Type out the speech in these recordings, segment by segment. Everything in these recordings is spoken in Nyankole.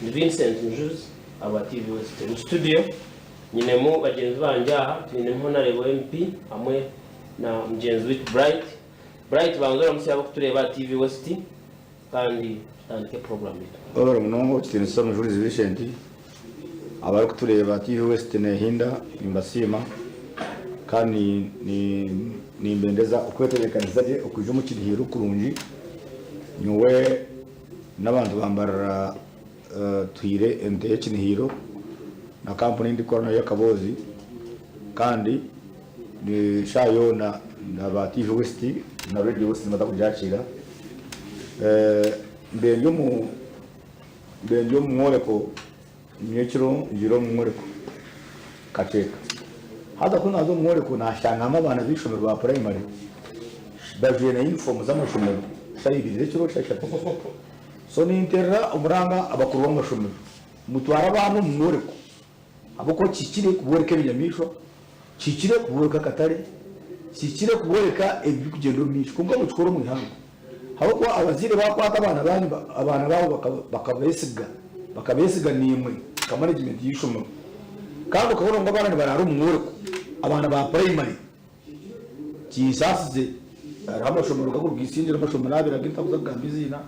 Ndi Vincent Mujuzi aba TV West. Omu studio nyinemu bagyenzi bangye aha, twinemu Honarebo MP hamwe na mugyenzi waitu Bright. Bright banza oramutsye abarikutureeba aha TV West kandi tutandike puroguramu yaitu. Webare munonga okitiinisa Mujurizi Vincent. Abarikutureeba TV West nehinda nimbasiima kandi nimbendeza okwetebeekanisa gye okwija omu kiruhiiro kurungi. Nyowe n'abantu ba Mbarara tuhaire ente y'ekinihiiro na kampuni ei ndikukora nayo y'akaboozi kandi eshaaha yoona aba TV West na Radio West nibaza kugyakiira. Mbaire ndi omu mbaire ndi omu mworeko nyekiro ngiire omu mworeko Kakyeka. Haza ku naaza omu mworeko naashangamu abaana b'eishomero ba purayimare bajwaire na yunifoomu z'amashomero shaaha ibiri z'ekiro shaaha ishatu. So ninterera omuranga abakuru b'amashomero mutware abaana omu mworeko ahabw'okuba kihikire kubooreka ebinyamaishwa, kihikire kubooreka akatare, kihikire kubooreka ebirikugyenda omu maisho kwonka mukikore omu ihangwe ahabw'okuba abazaire baakwata abaana baanyu abaana baabo bakabeesiga bakabeesiga naimwe nka management y'eishomero kandi okabona ngu abaana nibaraara omu mworeko abaana ba purayimare. Kinsaasize hariho amashomero gakuruga Isingiro amashomero abiri agu ntakuza kugamba eiziina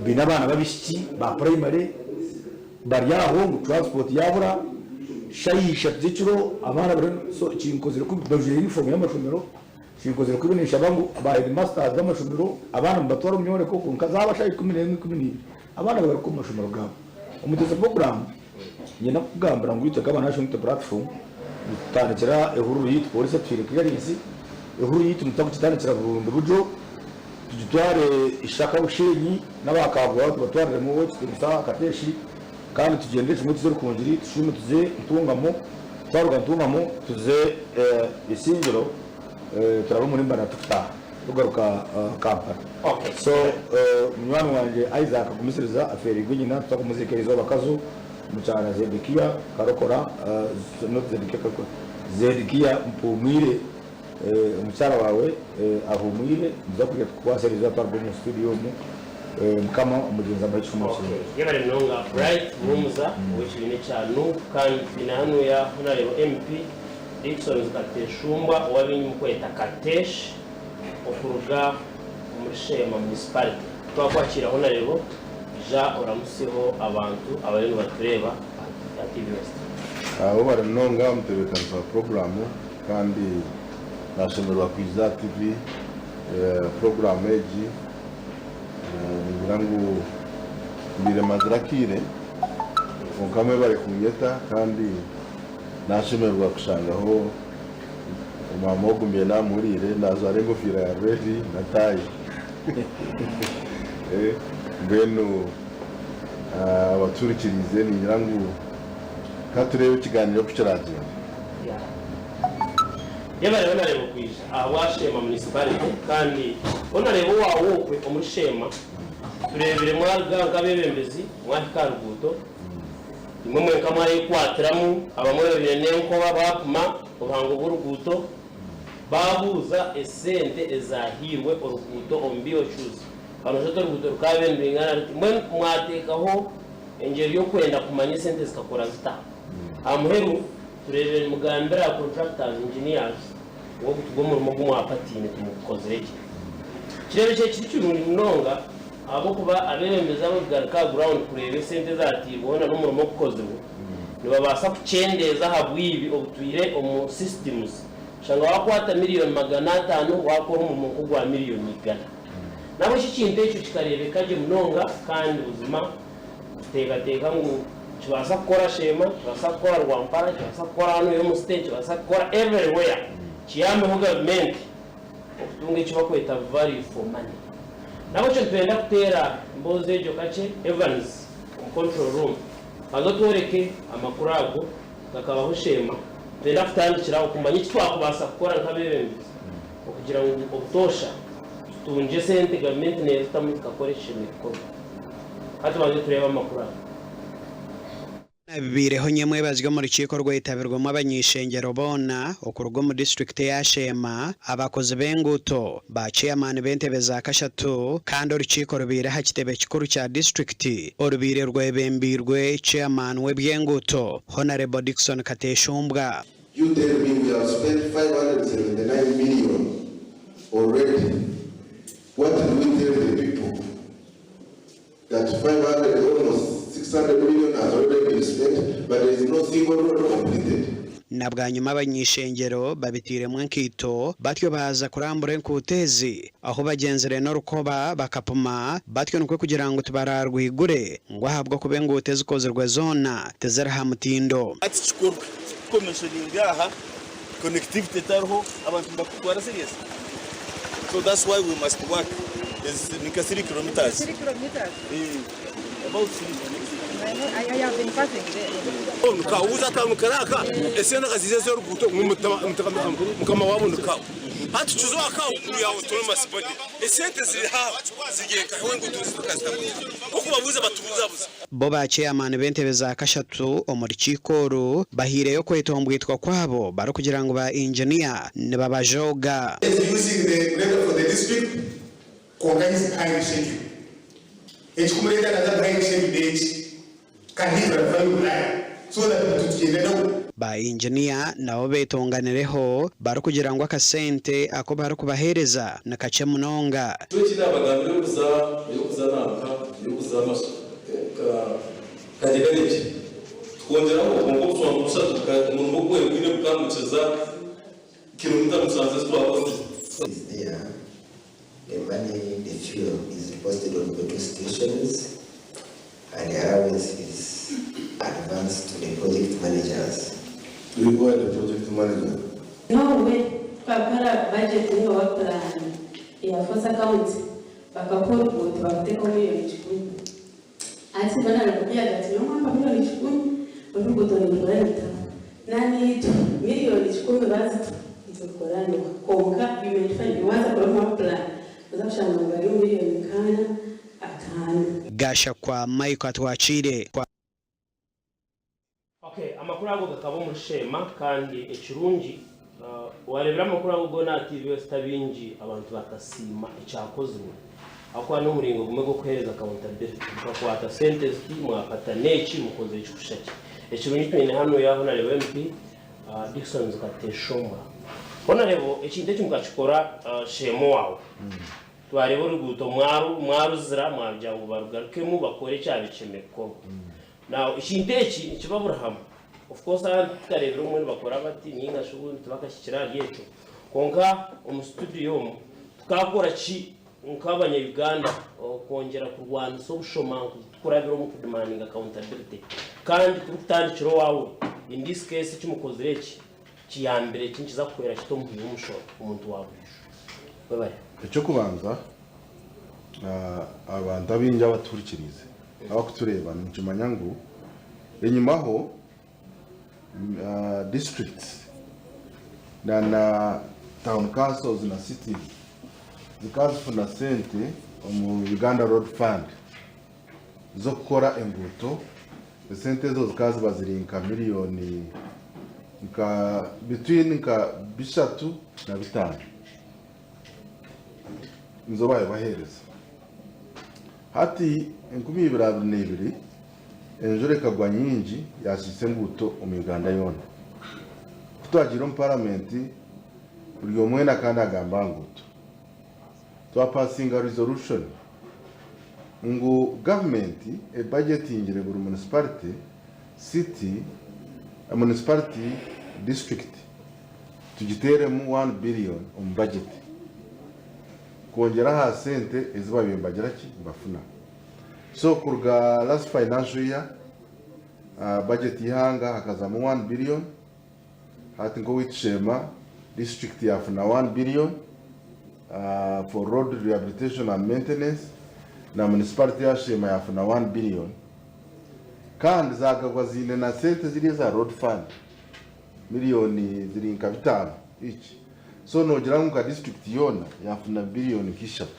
baine abaana b'abaishiki ba purayimare bari aho ngu transport yabura shaaha ishatu z'ekiro abaana bariyo so kinkozire kubi bajwaire yunifoomu y'amashomero kinkozire kubi ninshaba ngu ba headmasters b'amashomero abaana mubatware omu myoreko kwonka zaaba shaaha 11 12 abaana bagaruke omu mashomero gaabo. Omuteesa puroguraamu. Niinyenda kukugambira ngu itwe nk'aba National Unity Platform nitutandikira ehururu yaitu, pooriisi etuhaire clearance, ehururu yaitu nituza kugitandikira Burundi Bujo tugitware Ishaka Bushenyi n'aba Kabwao tubatwariremu Owekitiinisa Kateshi kandi tugyendere kimwe tuze Rukungiri tushuume tuze Ntungamo, twaruga Ntungamo tuze Isingiro turabe omuri Mbarara tukutaaha tugaruka Kampala. So munywani wangye Isaac Gumisiriza afeereirwe nyina tuza kumuziika erizooba Kazo omukyara Zedekia Karokora not Zedekia Karokora Zedekia Mpumwire omukyara waawe ahumwire nituza kwija tukukwase erizooba twaruga omu studio omu Mukama omugyenzi amuhe ekihumo kirungi. Yebare munonga Bright Muhumuza ow'ekibiina ekya Nup kandi twine hanuya Honarebo MP Dickson Kateshumbwa ou abaingi mukweta Katesh okuruga omuri Sheema Municipality. Twakwakiira Honarebo, ija oramutsyeho abantu abariyo nibatureeba aha TV West. Webare munonga omutebeekanisa wa puroguraamu kandi nashemererwa kwija aha TV puroguraamu egi. Ningira ngu mbaire mazire akaire kwonka mwebare kunyeta kandi Nashemererwa kushangaho omwami ogu mbaire namuhuriire najwara engofiira ya red na taayi. Mbwenu abatuhurikiriize ningira ngu ka tureebe ekiganiro oku kiragyende. Yebare Honarebo kwija ahabwa Sheema Municipality kandi Honarebo owaawe okwe omuri Sheema tureebire mwaruga nk'abebembezi mwahika aha ruguuto. Imwe mwenka mwayekwatiramu, abamwe babaire n'enkoba baapima obuhango bw'oruguuto, baabuuza esente ezaahairwe oruguuto omu BOQs. Banoza oti oruguuto rukaabaire nirwingana ruti. Mbwenu mwateekaho engyeri y'okwenda kumanya esente zikakora zita. Aha muheru tureebire nimugambira contractors, engineers ngu ogu tigwo murimo ogu mwapatiine timugukozire gye. Kireebekire kiri kirungi munonga. Ahabw'okuba abeebembezi abarikugaruka aha ground kureeba esente ezaatairweho na n'omurimo ogukozirwe, nibabaasa kukyendeeza aha bwibi obutwire omu systems. Oshanga waakwata miriyoni 500 waakora omurimo nk'ogwa miriyoni 100. N'ahabw'ekyo ekintu ekyo kikareebeka gye munonga kandi buzima tuteekateeka ngu nikibaasa kukora Sheema, nikibaasa kukora Rwampara, nikibaasa kukora hanu omu state, nikibaasa kukora everywhere kiyambeho gavumenti. okutunga eki barikweta value for money. Nahabwekyo nitwenda kuteera emboozi egyo kakye Evans omu control room banza otworeke amakuru ago gakabaho Sheema. Nitwenda kutandikira aho kumanya eki twakubaasa kukora nk'abeebembezi okugira ngu obutoosha tutungye esente gavumenti neezitamu zikakora ekishemereire kukorwa. Ka tubanze tureebe amakuru ago. Bibaireho nyemwebazyo omu rukiiko orwetabirwemu abany'eishengyero boona okuruga omu disiturikiti eya Sheema, abakozi b'enguuto, ba ceyamaani b'entebe za kashatu kandi orukiiko rubaire aha kitebe kikuru kya disiturikiti orubaire rwebembeirwe ceyamaani w'eby'enguuto, Honarebo Dickson Kateshumbwa. You tell me we have spent 579 million already, what do we tell the people? That 500 almost 600 million has already been spent but there is no single road completed. Na bwanyima abany'eishengyero babiteiremu enkaito batyo baaza kurambura enkuuto ezi ahu bagyenzire n'orukoba bakapima batyo nikwo kugira ngu tibararwigure ngu ahabw'okuba enguuto ezikozirwe zoona tiziri ha mutindo. Hati kikorwe kikukomishoninga aha connectivity etariho abantu nibakutwara serious so that's why we must work is ninka 3 kilometers. 3 kilometers. Eh, about 3. I know, I, I have been passing there. Nikawuza akamukaraaka esente akaziiza ez'oruguuto ngu mukama waabo nikawe. Hati tuza aka we are autonomous body. Esente ziri haha ziri nkahe enguuto zikazitabuza. Okubabuuza batubuzabuza. Bo ba ceyamaani b'entebe za kashatu omu rukiiko oru bahaireyo okwetombwitwa kwabo barikugira ngu ba inginiya nibabajooga. Is using the grader for the district kwonka he's behind schedule. Ekikumureeta naza behind schedule n'eki? Can he verify you lie so that tugyende nawe? Ba inginiya nabo betonganireho barikugira ngu akasente aku barikubaheereza ni kakye munonga. Eki naabagambira ey'okuza ey'okuza nanka ey'okuza amasha ka kagye kari gye. Tukongyeraho kwonka obushwango bushatu buka omurimo ogu gwine gukamukiza kilomita mushanju ezi twakozire. Is there, the money, the fuel is posted on petrol stations and the allowance is advanced to the project managers. Do you go the project manager? No way, twakora budget niyo wa plan ya force account bakakora oruguuto bakutekaho 1,000,000. Ati bana nakubwira ati niyo mpamvu 1,000,000 oruguuto nirukora ruta naniitwe 1,000,000 bazita niturukora nduha kwonka you may find waza kurora plan oza kushanga ngu bari miliyoni nkana ataano. Gashakwa Michael Atwakiire. Okay, amakuru ago gakaba omuri Sheema kandi ekirungi wareebera amakuru ago goona aha TV West abaingi abantu bakasiima ekyakozirwe ahabw'okuba n'omuringo gumwe gw'okuheereza accountability mukakwata sente ziti mwafata n'eki mukozire eki kushusha ki. Ekirungi twine hanu ya Honarebo MP Dickson Kateshomwa. Honarebo ekintu eki mukakikora Sheema owaawe. Twareeba oruguuto mwaruzira mwarugira ngu barugarukemu bakore ekyabaire kishemereire kukorwa. Now ekintu eki nikiba buri hamwe. Of course ahandi titukareebire obumwe nibakora bati ninga shi obundi tibakahikire ahari ekyo. Kwonka omu studio omu tukaakora ki nk'abanya Uganda okwongyera kurwanisa obushomankuzi tukurabira omu kudemandinga accountability kandi turikutandikira owaawe. In this case eki mukozire eki kiyambire ki nikiza kuhwera kita omuhi w'omushoro omuntu wa buriijo. Webare. Eky'okubanza, abantu abaingi abatuhurikiriize, abarikutureeba nikimanya ngu enyimaho districts na na town councils na cities zikaba zifuna sente omu Uganda Road Fund z'okukora enguuto. Esente ezo zikaba ziba ziri nka miriyoni nka between nka 3 na 5 nizo baabibaheereza. Hati 2022 enjura ekagwa nyingi yaasiisa enguuto omu Uganda yoona. Ku twagiire omu paramenti buri omwe weena akaba naagamba aha nguuto. Twapasinga resolution ngu gavumenti ebajetingire buri municipality, city, municipality, district tugiteeremu 1 billion omu bajeti kwongyera aha sente ezi babaire nibagira ki nibafuna. So kuruga last financial year budget y'eihanga hakazamu 1 billion hati nk'owaitu Sheema district yafuna 1 billion for road rehabilitation and maintenance na municipality ya Sheema yafuna 1 billion kandi zagabwa ziine na sente ziri eza road fund miriyoni ziri nka 5 each so nogira ngu nka district yoona yafuna biriyoni nka ishatu.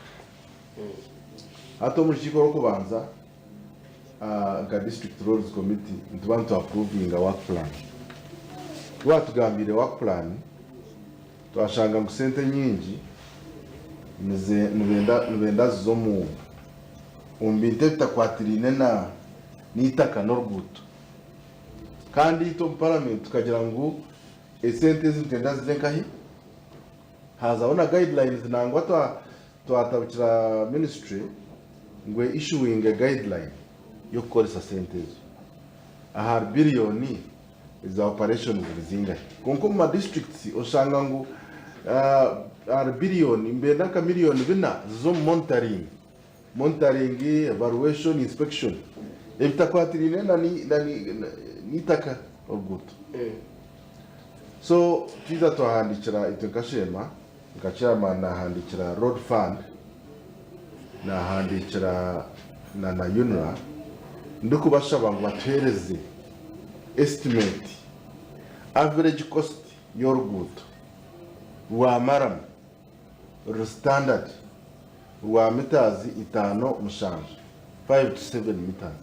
Hati omu rukiiko rw'okubanza. Nka District Roads Committee nituba nitu approvinga work plan. Ku baatugambiire work plan, twashanga ngu sente nyingi nibenda nibenda zize omu omu bintu ebitakwatiraine na n'eitaka n'oruguuto. Kandi itwe omu Parliament tukagira ngu esente ezi nitwenda zize nkahi? Haazaho na guidelines nangwa twa Twatabukira ministry ngu e issuinge guideline y'okukoresa sente ezo. Ahari billion eza operations ziri zingahi? Kwonka omu ma districts oshanga ngu ahari billion nibenda nka million bina zize omu monitoring, monitoring, evaluation, inspection ebitakwatiraine na n'eitaka oruguuto. So twija twahandikira itwe nka Sheema Nka chairman nahandikira road fund, nahandikira na na UNRA ndikubashaba ngu batuhereze estimate average cost y'oruguuto rwa maramu ruri standard rwa mitazi itano mushanju, 5 to 7 meters.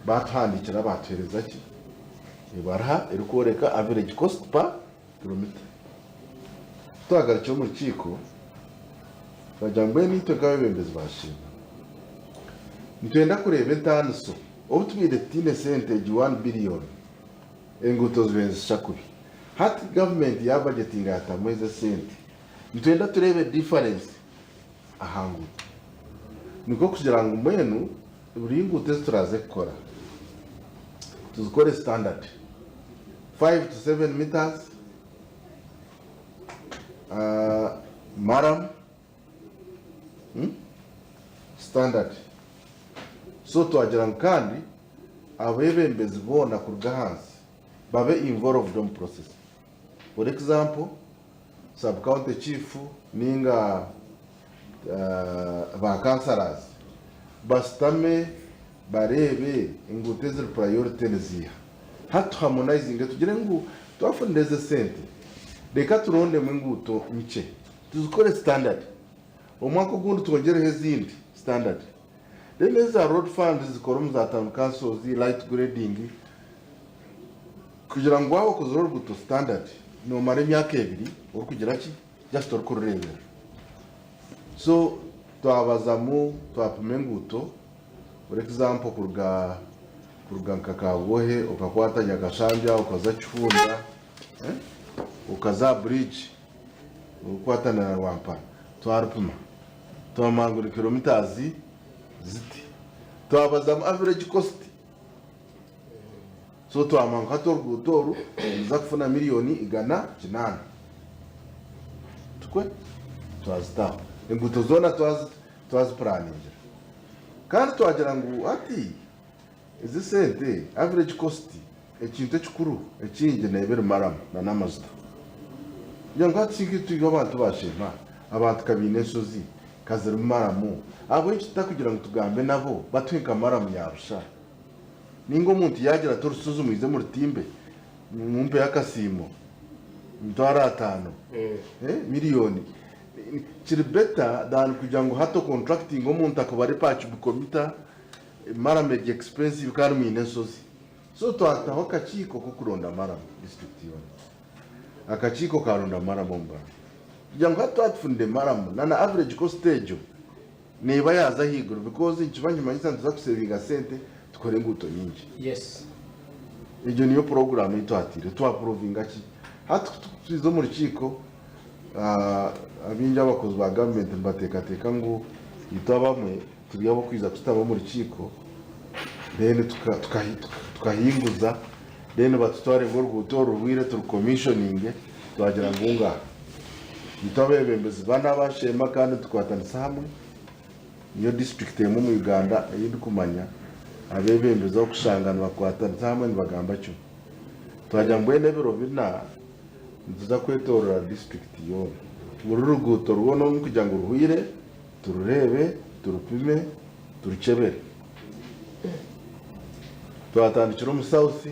Batuhandikira batuhereza ki? Ebaruha erikworeka average cost per Kilomita. Ku twagarukire omu rukiiko, twagira ngu mbwenu itwe nk'abeebembezi ba Sheema, nitwenda kureeba entaaniso. Obu tubaire tutaine sente egi one billion, enguuto zibaire nizishusha kubi. Hati gavumenti yaabajetinga yaatamu ezo esente, nitwenda tureebe difference aha nguuto. Nikwo kugira ngu mbwenu buri nguuto ezi turaaze kukora, tuzikore standard. 5 to 7 metres murram standard so twagira ngu kandi abebembezi boona kuruga ahansi babe involved omu process for example sub county chief ninga ba councillors bashutame bareebe enguuto eziri priority niziiha. Hati tu harmonizinge tugire ngu twafunire ezi esente reka turondemu enguuto nkye tuzikore standard omwaka ogundi twongyereho ezindi standard then eza road fund zikore omu za town councils, light grading kugira ngu waaba okozire oruguuto standard nomara emyaka ebiri orikugira ki just orikurureeberera. So twabazamu twapima enguuto For example kuruga kuruga nka Kabwohe okakwata Nyakashambya okaza Kihunda eh, okaza aha bridge orikukwatana na Rwampara twarupima twamanya ngu ni kilometers ziti twabazamu average cost so twamanya ngu hati oruguuto oru niruza kufuna miriyoni 108 tukwe twazitaho enguuto zoona twazi twazipuraningira Kandi twagira ngu hati ezi sente average cost ekintu ekikuru ekingi neeba eri maramu na n'amajuta. Kugira ngu hati itwe abantu baasheema abantu ka baine enshozi ka zirimu maramu ahabw'enki tutakugira ngu tugambe nabo batuhe nka maramu ya busha? Nainga omuntu yaagira ati orushozi mwije murutimbe mumpeyo akasiimo emitwaro ataano, miriyoni. Kiri better than kugira ngu hati ocontractinge omuntu akubare per cubical meter, maramu eri expensive kandi mwine enshozi. So twataho akakiiko k'okuronda maramu district yoona. Akakiiko karonda maramu omu bantu. Kugira ngu hati twaba tufunire maramu na na average cost egyo neeba yaaza ahaiguru because nikiba nikimanyisa nituza kusevinga sente tukore enguuto nyingi. Yes. Egyo niyo program ei twataire. Twaprovinga ki? Hati ku twiza omu rukiiko, Abaingi abakozi ba gavumenti nibateekateeka ngu itwe abamwe turi ab'okwija kushutama omu rukiiko then tukahinguza then batutware ngu oruguuto oru rurwaire turukomishoninge twagira ngu ngaaha. Itwe abeebembezi bana aba Sheema kandi nitukwatanisa hamwe, niyo disiturikiti emwe omu Uganda ei ndikumanya abeebembezi ahu kushanga nibakwatanisa hamwe nibagamba kimwe. Twagira ngu mbwenu ebiro bina Nituza kwetoorora disiturikiti yoona. Buri ruguuto rwona omu kugira ngu ruhwire, turureebe, turupime, turukyebere. Twatandikira omu South,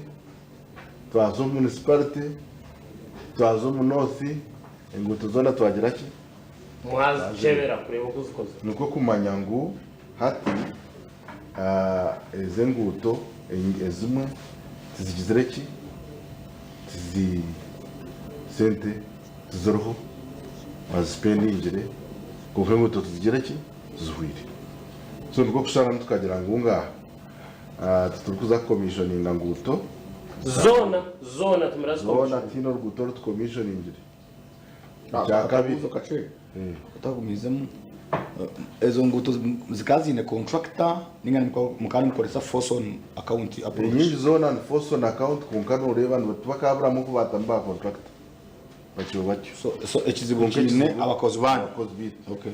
twaza omu Municipality, twaza omu North, enguuto zoona twagira ki? Mwazikyebera kureeba oku zikozire. Nikwo kumanya ngu hati. Ezi enguuto ezimwe tizigizire ki? Tizi sente tiziriho bazisipendingire kwonka enguuto tizigire ki? Tizihwire. So nikwo kusharamu tukagira ngu ngaaha titurikuza kukomishoninga nguuto. Zoona zoona timurazikomishoni. Zoona tihaine oruguuto oru tukomishoningire. Ekyakabiri. Akabuuzo kakye otagumiizemu, ezo nguuto zikaba ziine contractor ninga mukaba nimukoresa force on account approach? Enyingi zoona ni force on account kwonka noreeba tibakaburamu kubatamu ba contractor bakyo bakyo. So ekizibu kiine abakozi banyu? Abakozi beitu. Okay.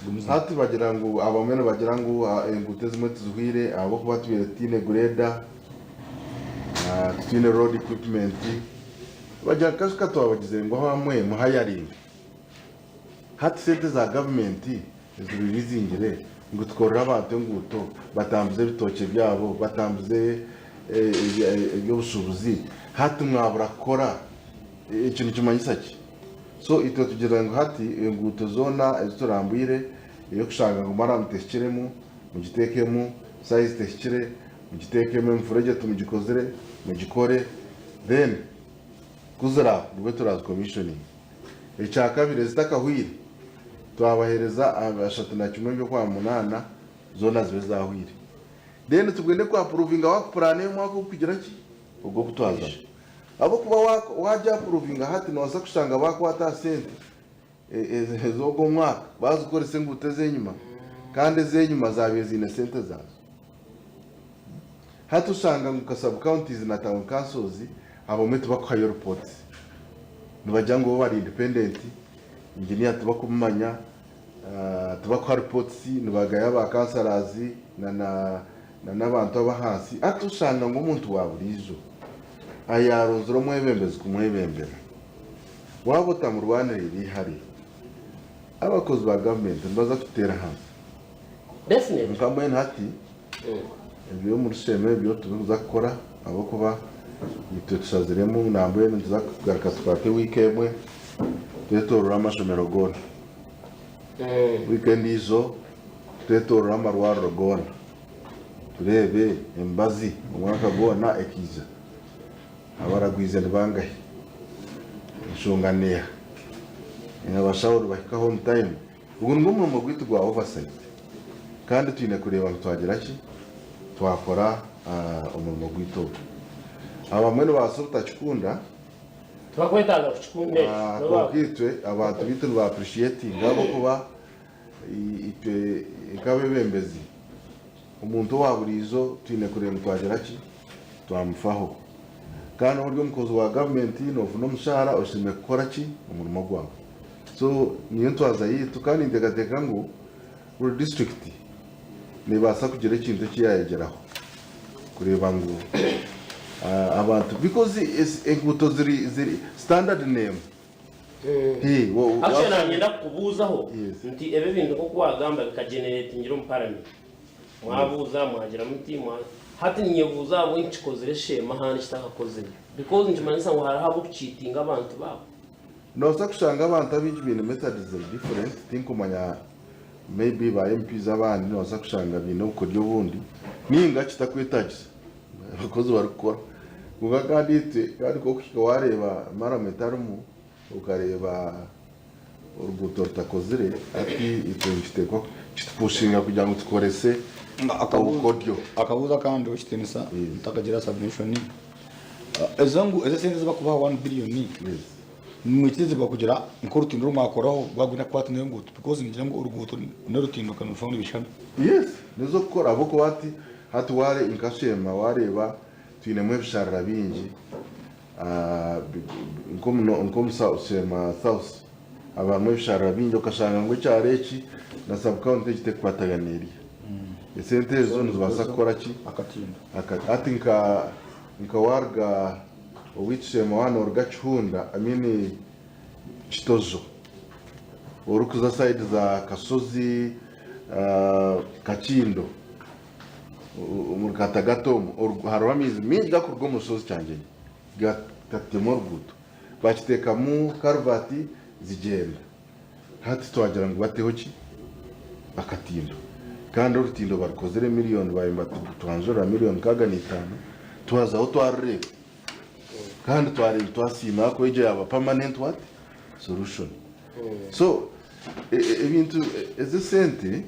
Gumizamu. Hati bagira ngu abamwe nibagira ngu enguuto ezimwe tizihwire ahabw'okuba tubaire tutaine grader, tutaine road equipment. Bagira ngu kasha twabagize ngu abamwe muhayaringe. Hati sente za gavumenti eziririizingire ngu tukorere abantu enguuto, batambuze ebitookye byabo, batambuze eby'obushuubuzi, hati mwabura kukora, ekyo nikimanyisa ki? So itwe tugira ngu hati enguuto zoona ezi turambwire, ey'okushanga ngu maramu tehikiremu, mugiteekemu, sayizi tehikire, mugiteekemu, emifuregye timugikozire, mugikore, then ku ziraabe nibwo turazikommishoninga. Ekyakabiri ezitakahwire, twabaheereza 31 by'Okwamunaana zoona zibe zaahwire. Then tugende ku approvinga work plan ey'omwaka ogukugira ki? Ogw'okutwazamu. Ahabw'okuba waagyapuruvinga hati noobaasa kushanga baakwata aha sente ez'ogwo omwaka baazikoresa enguuto ez'enyima kandi ez'enyima zaabaire ziine sente zaazo. Hati oshanga ngu nka sub counties na town councils abamwe tibakuhayo reports. Nibagira ngu bo bari independent, engineer tibakumumanya, tibakuha reports, nibagaya ba councillors na n'abantu ab'ahansi. Hati oshanga ngu omuntu wa buriijo ayaaronzire omwebembezi kumwebembera, waaba otamurwaniriire eihari, abakozi ba gavumenti nibaza kututeera ahansi. Kwonka mbwenu hati eby'omuri Sheema ebyo tibirikuza kukora ahabw'okuba itwe tushaziremu nambwenu nituza kugaruka tukwate wiiki emwe twetoorore amashomero goona. Wiiki endiijo twetoorore amarwariro goona tureebe emibazi omwaka gwona ekaija. Abaragwize ni bangahi? Enshonga neeha? Abashaho nibahikaho on time? Ogu nigwo murimo gwaitu gwa oversight kandi twine kureeba ngu twagira ki, twakora omurimo gwaitu ogu. Abamwe nibabaasa obutakikunda Tibakwetaaga kukikunda ekyo. Kwonka itwe abantu baitu niba appreciatinga ahabw'okuba itwe nk'abebembezi omuntu owa buriijo twine kureeba ngu twagira ki, twamufaho. Kandi ori omukozi wa gavumenti noofuna omushaara oshemereire kukora ki, omurimo gwawe. So niyo ntwaza yaitu kandi ninteekateeka ngu buri disiturikiti neebaasa kugira ekintu eki yaayegyeraho kureeba ngu abantu because enguuto ziri ziri standard n'emwe. Actually nanyenda kukubuuzaho nti ebi ebintu nk'oku wagamba bikageneratingira omu parliament. Mwabuuza mwagira muti mwa hati ninyebuuza ahabw'enki kikozire Sheema ahandi kitakakozireyo because nikimanyisa ngu hariho ab'okucheatinga abantu baabo. Noobaasa kushanga abantu abaingi baine methods ziri different, tinkumanya maybe ba MPs abandi noobaasa kushanga baine obukodyo obundi ninga kitakwetagisa abakozi barikukora kwonka kandi itwe kandi ku orikuhika wareeba maramu etarimu okareeba oruguuto rutakozire hati itwe nikiteekwa kitupushinga kugira ngu tukorese obukodyo. Akabuuzo akandi owekitiinisa ntakagira submission. Ezo ngu ezo esente ezibakubaha one billion nimwikirizibwa kugira nk'orutindo oru mwakoraho gwaba gwine kukwata n'enguuto because ningira ngu oruguuto n'orutindo nibishushana nibishushana. Yes n'ez'okukora ahabw'okuba hati hati ware nka Sheema wareeba twinemu ebisharara bingi nk'omu Sheema South habamu ebisharara bingi okashanga ngu ekyaro eki na sub county egi tekukwatagana eriya. Esente ezo nizibaasa kukora ki? Hati nka nka waruga owaitu Sheema waaba noruga Kihunda I mean Kitojo orikuza sayidi za Kasozi, Kakindo omuri Katagata omu hariho amaizi maingi gakuruga omu rushozi Kyangyenyi gatema oruguuto bakiteekamu karuvati zigyenda. Hati twagira ngu bateho ki? Akatindo. Kandi orutindo barukozire miriyoni bayomba twanjurira miriyoni 65 twazaho twarureeba kandi twareeba twasiima ahakuba egyo yaaba permanent what? Solution. So ebintu ezi esente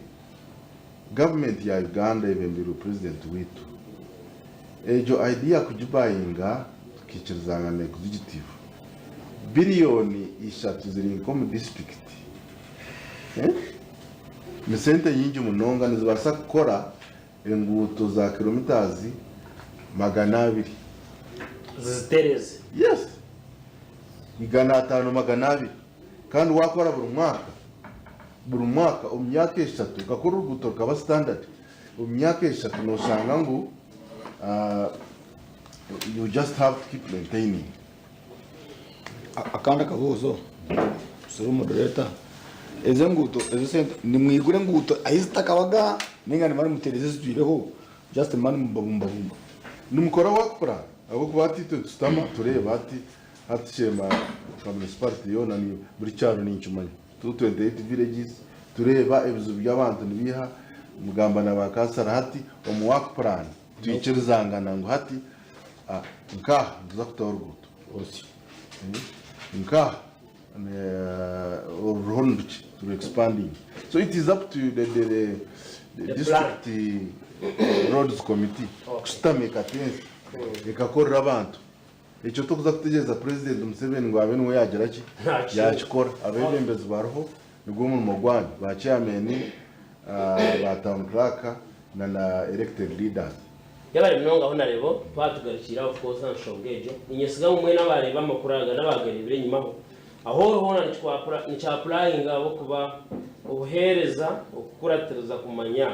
gavumenti ya Uganda ebembirwe president waitu egyo idea kugibayinga tukikirizangana na executive biriyoni ishatu ziri nk'omu disiturikiti Ni sente nyingi munonga nizibaasa kukora enguuto za kilometres 200. Zizitereze. Yes. 500 200. Kandi wakora buri mwaka, buri mwaka omu myaka eshatu okakora oruguuto rukaba standard, omu myaka eshatu noshanga ngu you just have to keep maintaining. Akandi akabuuzo sir moderator, ezi enguuto ezi sente nimwigura enguuto ahi zitakabaga ninga nimuba nimuteereza ezitwireho just muba nimubabumbabumba? Nimukora work plan ahabw'okuba hati itwe nitushutama tureeba hati hati Sheema nka municipality yoona buri kyaro ninkimanya 228 villages tureeba ebizibu by'abantu nibiiha mugamba na ba kansara hati omu work plan twikirizangana ngu hati Nkaha nituza kutaho oruguuto nkaha oruriho ni rukye turi expanding so it is up to the, the, the, the district roads committee kushutama ekatensa ekakorera abantu ekyo tokuza kutegyereza president Museveni ngu abe niwe yagira ki yakikora abebembezi bariho nigwo omurimo gwanyu ba chairman ba town clerk na na elected leaders. Yebare munonga Honarebo, twaba tugarukiire aho of course aha nshonga egyo. Ninyesiga ngu mwena abareeba amakuru aga n'abagareebire enyimaho, ahu ori hoona nikya applyinga ahabw'okuba obuheereza okukuratiriza kumanya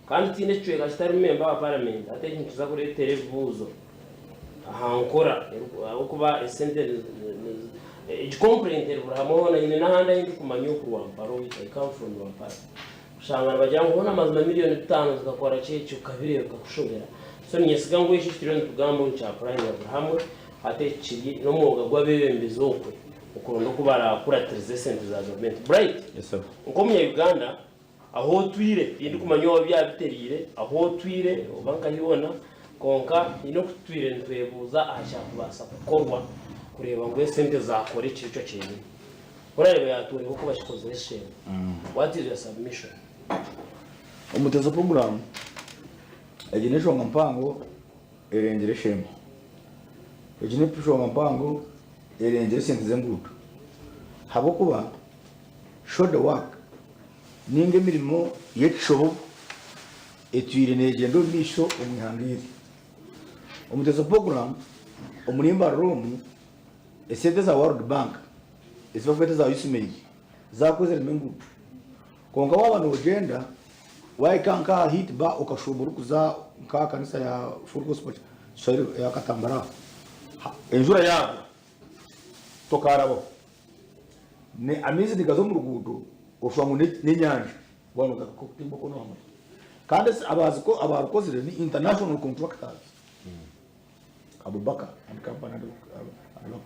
kandi tihaine ekicweka kitarimu memba wa paramenti hati eki nikiza kureetera ebibuuzo aha nkora ahabw'okuba esente egi complaint eri buri hamwe hoona haine n'ahandi ahu ndikumanya oku Rwampara owaitu I come from Rwampara. Oshanga nibagira ngu hoona amazima miriyoni bitaano zikakora ki ekyo okabireeba bikakushobera. So ninyesiga ngu ekyo ekituriyo nitugamba omu kya purayima buri hamwe hati eki kiri n'omwoga gw'abeebembezi okwe okuronda oku barakuratirize esente za gavumenti. Bright, nk'omunya Uganda ahu otwire tindikumanya oba byaba bitereire ahu otwire oba nkahi hoona kwonka haine oku tutwire nitwebuuza aha kyakubaasa kukorwa kureeba ngu esente zaakora ekiro ekyo kyenyini. Orareeba yatworeka oku bakikozire shame. What is your submission? Omutezo puroguraamu egi n'enshonga mpango erengire eshema. Egi n'enshonga mpango erengire esente z'enguuto ahabw'okuba shoulder work ninga emirimo y'ekishobo etwire negyenda omu maisho omu ihanga eri. Omutezo puroguraamu omuri Mbarara omu Esente za World Bank ezi barikweta eza USMAID zaakoziremu enguuto. Kwonka waaba noogyenda waahika nk'aha Heat Bar okashuuma orikuza nk'aha kanisa ya Full Gospel eya Katambara aho, enjura yaagwa tokaarabaho. Amaizi nigaza omu ruguuto oshusha ngu n'enyanja waaba nooza kutimba okwo nooha motoka. Kandi abaarukozire ni international contractors. Abubakar and Company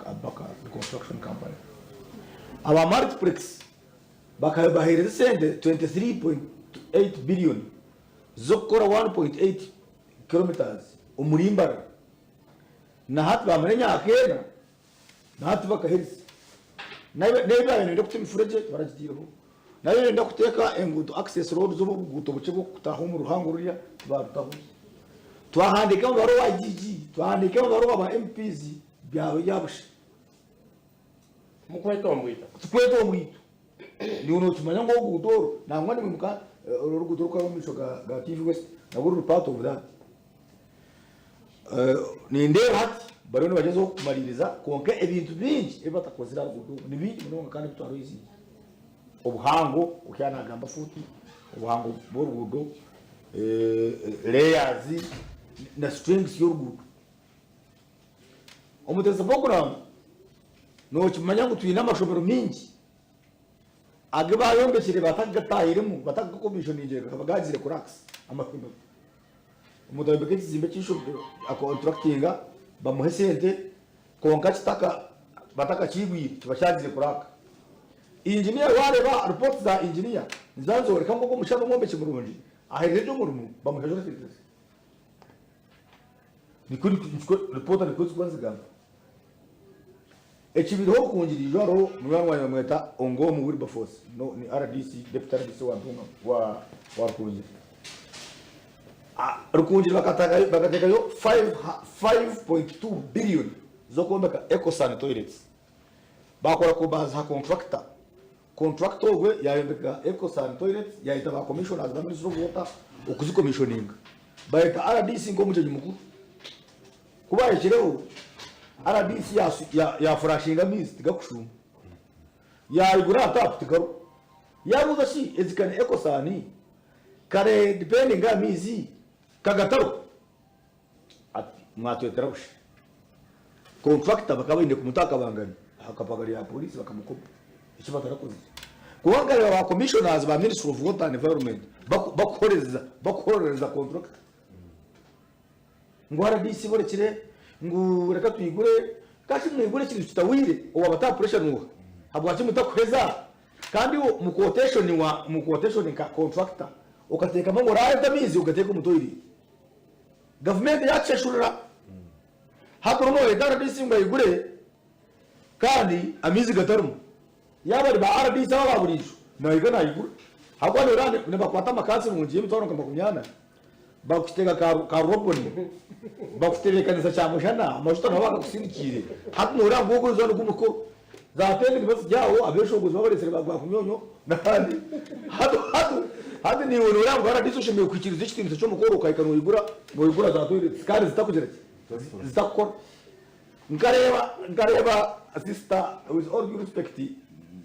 Abubakar Construction Company. Aba Multiplex bakabaheereza esente 23.8 billion z'okukora 1.8 kilometres omuri Mbarara. Na hati bamara emyaka ena na hati tibakaherize. N'ebi baabaire nibenda kuta emifuregye tibaragitaireho. N'ebi nibenda kuteeka enguuto access roads oba obuguuto bukye bw'okutaaha omu ruhango ruriya tibarutaho. Twahandiika amabaruha GG, twahandiika amabaruha ba MPs byaba ebya busha. Mukweta omu bwito. Tukweta omu bwito. Niiwe nookimanya ngu oruguuto oru nangwa nimwimuka oru oruguuto orukuraba omu maisho ga TV West narwo ruri part of that. Nindeeba hati bariyo nibagyezaho kumariiriza kwonka ebintu bingi ebi batakozire aha ruguuto oru ni bingi munonga kandi bitwara eiziina. Obuhango oku yaaba naagamba fuuti, obuhango bw'oruguuto, layers na strengths y'oruguuto. Omuteesa puroguraamu nookimanya ngu twine amashomero maingi agu baayombekire batakagatahiremu, batakagakomishoningyire gakaba gaagiire cracks amashomero. Omuntu ayombeka ekizimbe ky'eishomero akonturakitinga bamuha esente kwonka kitaka batakakigwire kiba kyagire kuraka. Inginiya wareeba ripooti za inginiya niziba nizoreka ngu ogu omushaija n'omwombeki murungi. Aherize egyo omurimo bamushashura esente ze. Nikwo nikwo ripoota nikwo zikuba nizigamba. Ekibiriho Rukungiri ijo hariho munywani wangye bamweta Ongomu Wilberforce no ni RDC deputy RDC wa Ntungamo wa wa Rukungiri. Rukungiri bakatagayo bakateekayo 5.2 billion z'okwombeka Ecosan toilets. Baakora ku baaziha contractor. Contractor ogwe yaayombeka Ecosan toilets yaayeta ba commissioners ba Ministry of Water okuzicomissioninga. Baayeta RDC nk'omugyenyi mukuru. Ku baahikireho, RDC yaafurashinga amaizi tigakushuuma. Yaayigura aha taapu tigaruho. Yaabuuza shi ezi ka ni Ecosan? Kare dependinga aha maizi kagatariho? Ati mwatwetera busha. Contractor bakaba baine kumuta aha kabangari, aha kabangari ya police bakamukoma. Eki batarakozire. Kwonka nkareeba ba commissioners ba Ministry of Water and Environment bakuhorereza bakuhorereza contractor. Ngu RDC borekire ngu reka twigure, kashi mwigure ekintu kitahwire owabataha pressure noha? Habwaki mutakuheza? Kandi iwe omu quotation wa omu quotation nka contractor okateekamu ngu oraareta amaizi ogateeke omu toilet. Gavumenti yaakishashurira. Hati orimu nooyeta RDC ngu ayigure kandi amaizi gatarimu. Yaaba bari ba RDC aba aba buriijo naahika naayigura. Ahabw'okuba nooreeba nibakwata amakaasi nungi y'emitwaro nka makumyana bakukiteeka ka roboni bakutebeekanisa kyamushana amajuta nabo bakakusindikiire. Hati nooreeba ngu ogwo eizooba nigwo mukoro. Za tenti niba ziri aho abeeshongozi babareetsire ba Gwakunyonyo n'abandi. Hati hati hati naiwe nooreeba ngu RDC oshemereire kuhikiiriza ekitiinisa ky'omukoro okahika noigura noigura za toilets kandi zitakugira ki zitakukora. Nkareeba nkareeba sister with all due respect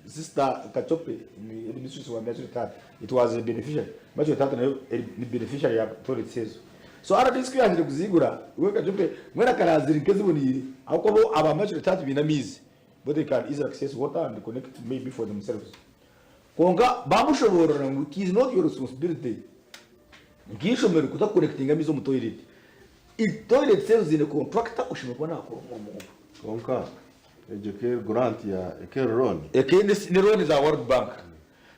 sister Kachope ni headmistress wa Makiro Tata it was a beneficiary Makiro Tata nayo ni beneficiary ya toilets ezo. So RDC ku yaahire kuzigura we Kachope mbwenu akaraazire nk'eziboniire ahabw'okuba bo aba Makiro Tata baine amaizi. Bo they can easily access water and connect maybe for themselves. Kwonka bamushoboorora ngu it is not your responsibility nk'eishomero kuza kuconnectinga amaizi omu toilet. Toilets ezo ziine contractor oshemereire kuba nakora omurimo ogwo. Kwonka egyo eka eri grant ya eka eri loan. Eka ni loan za World Bank.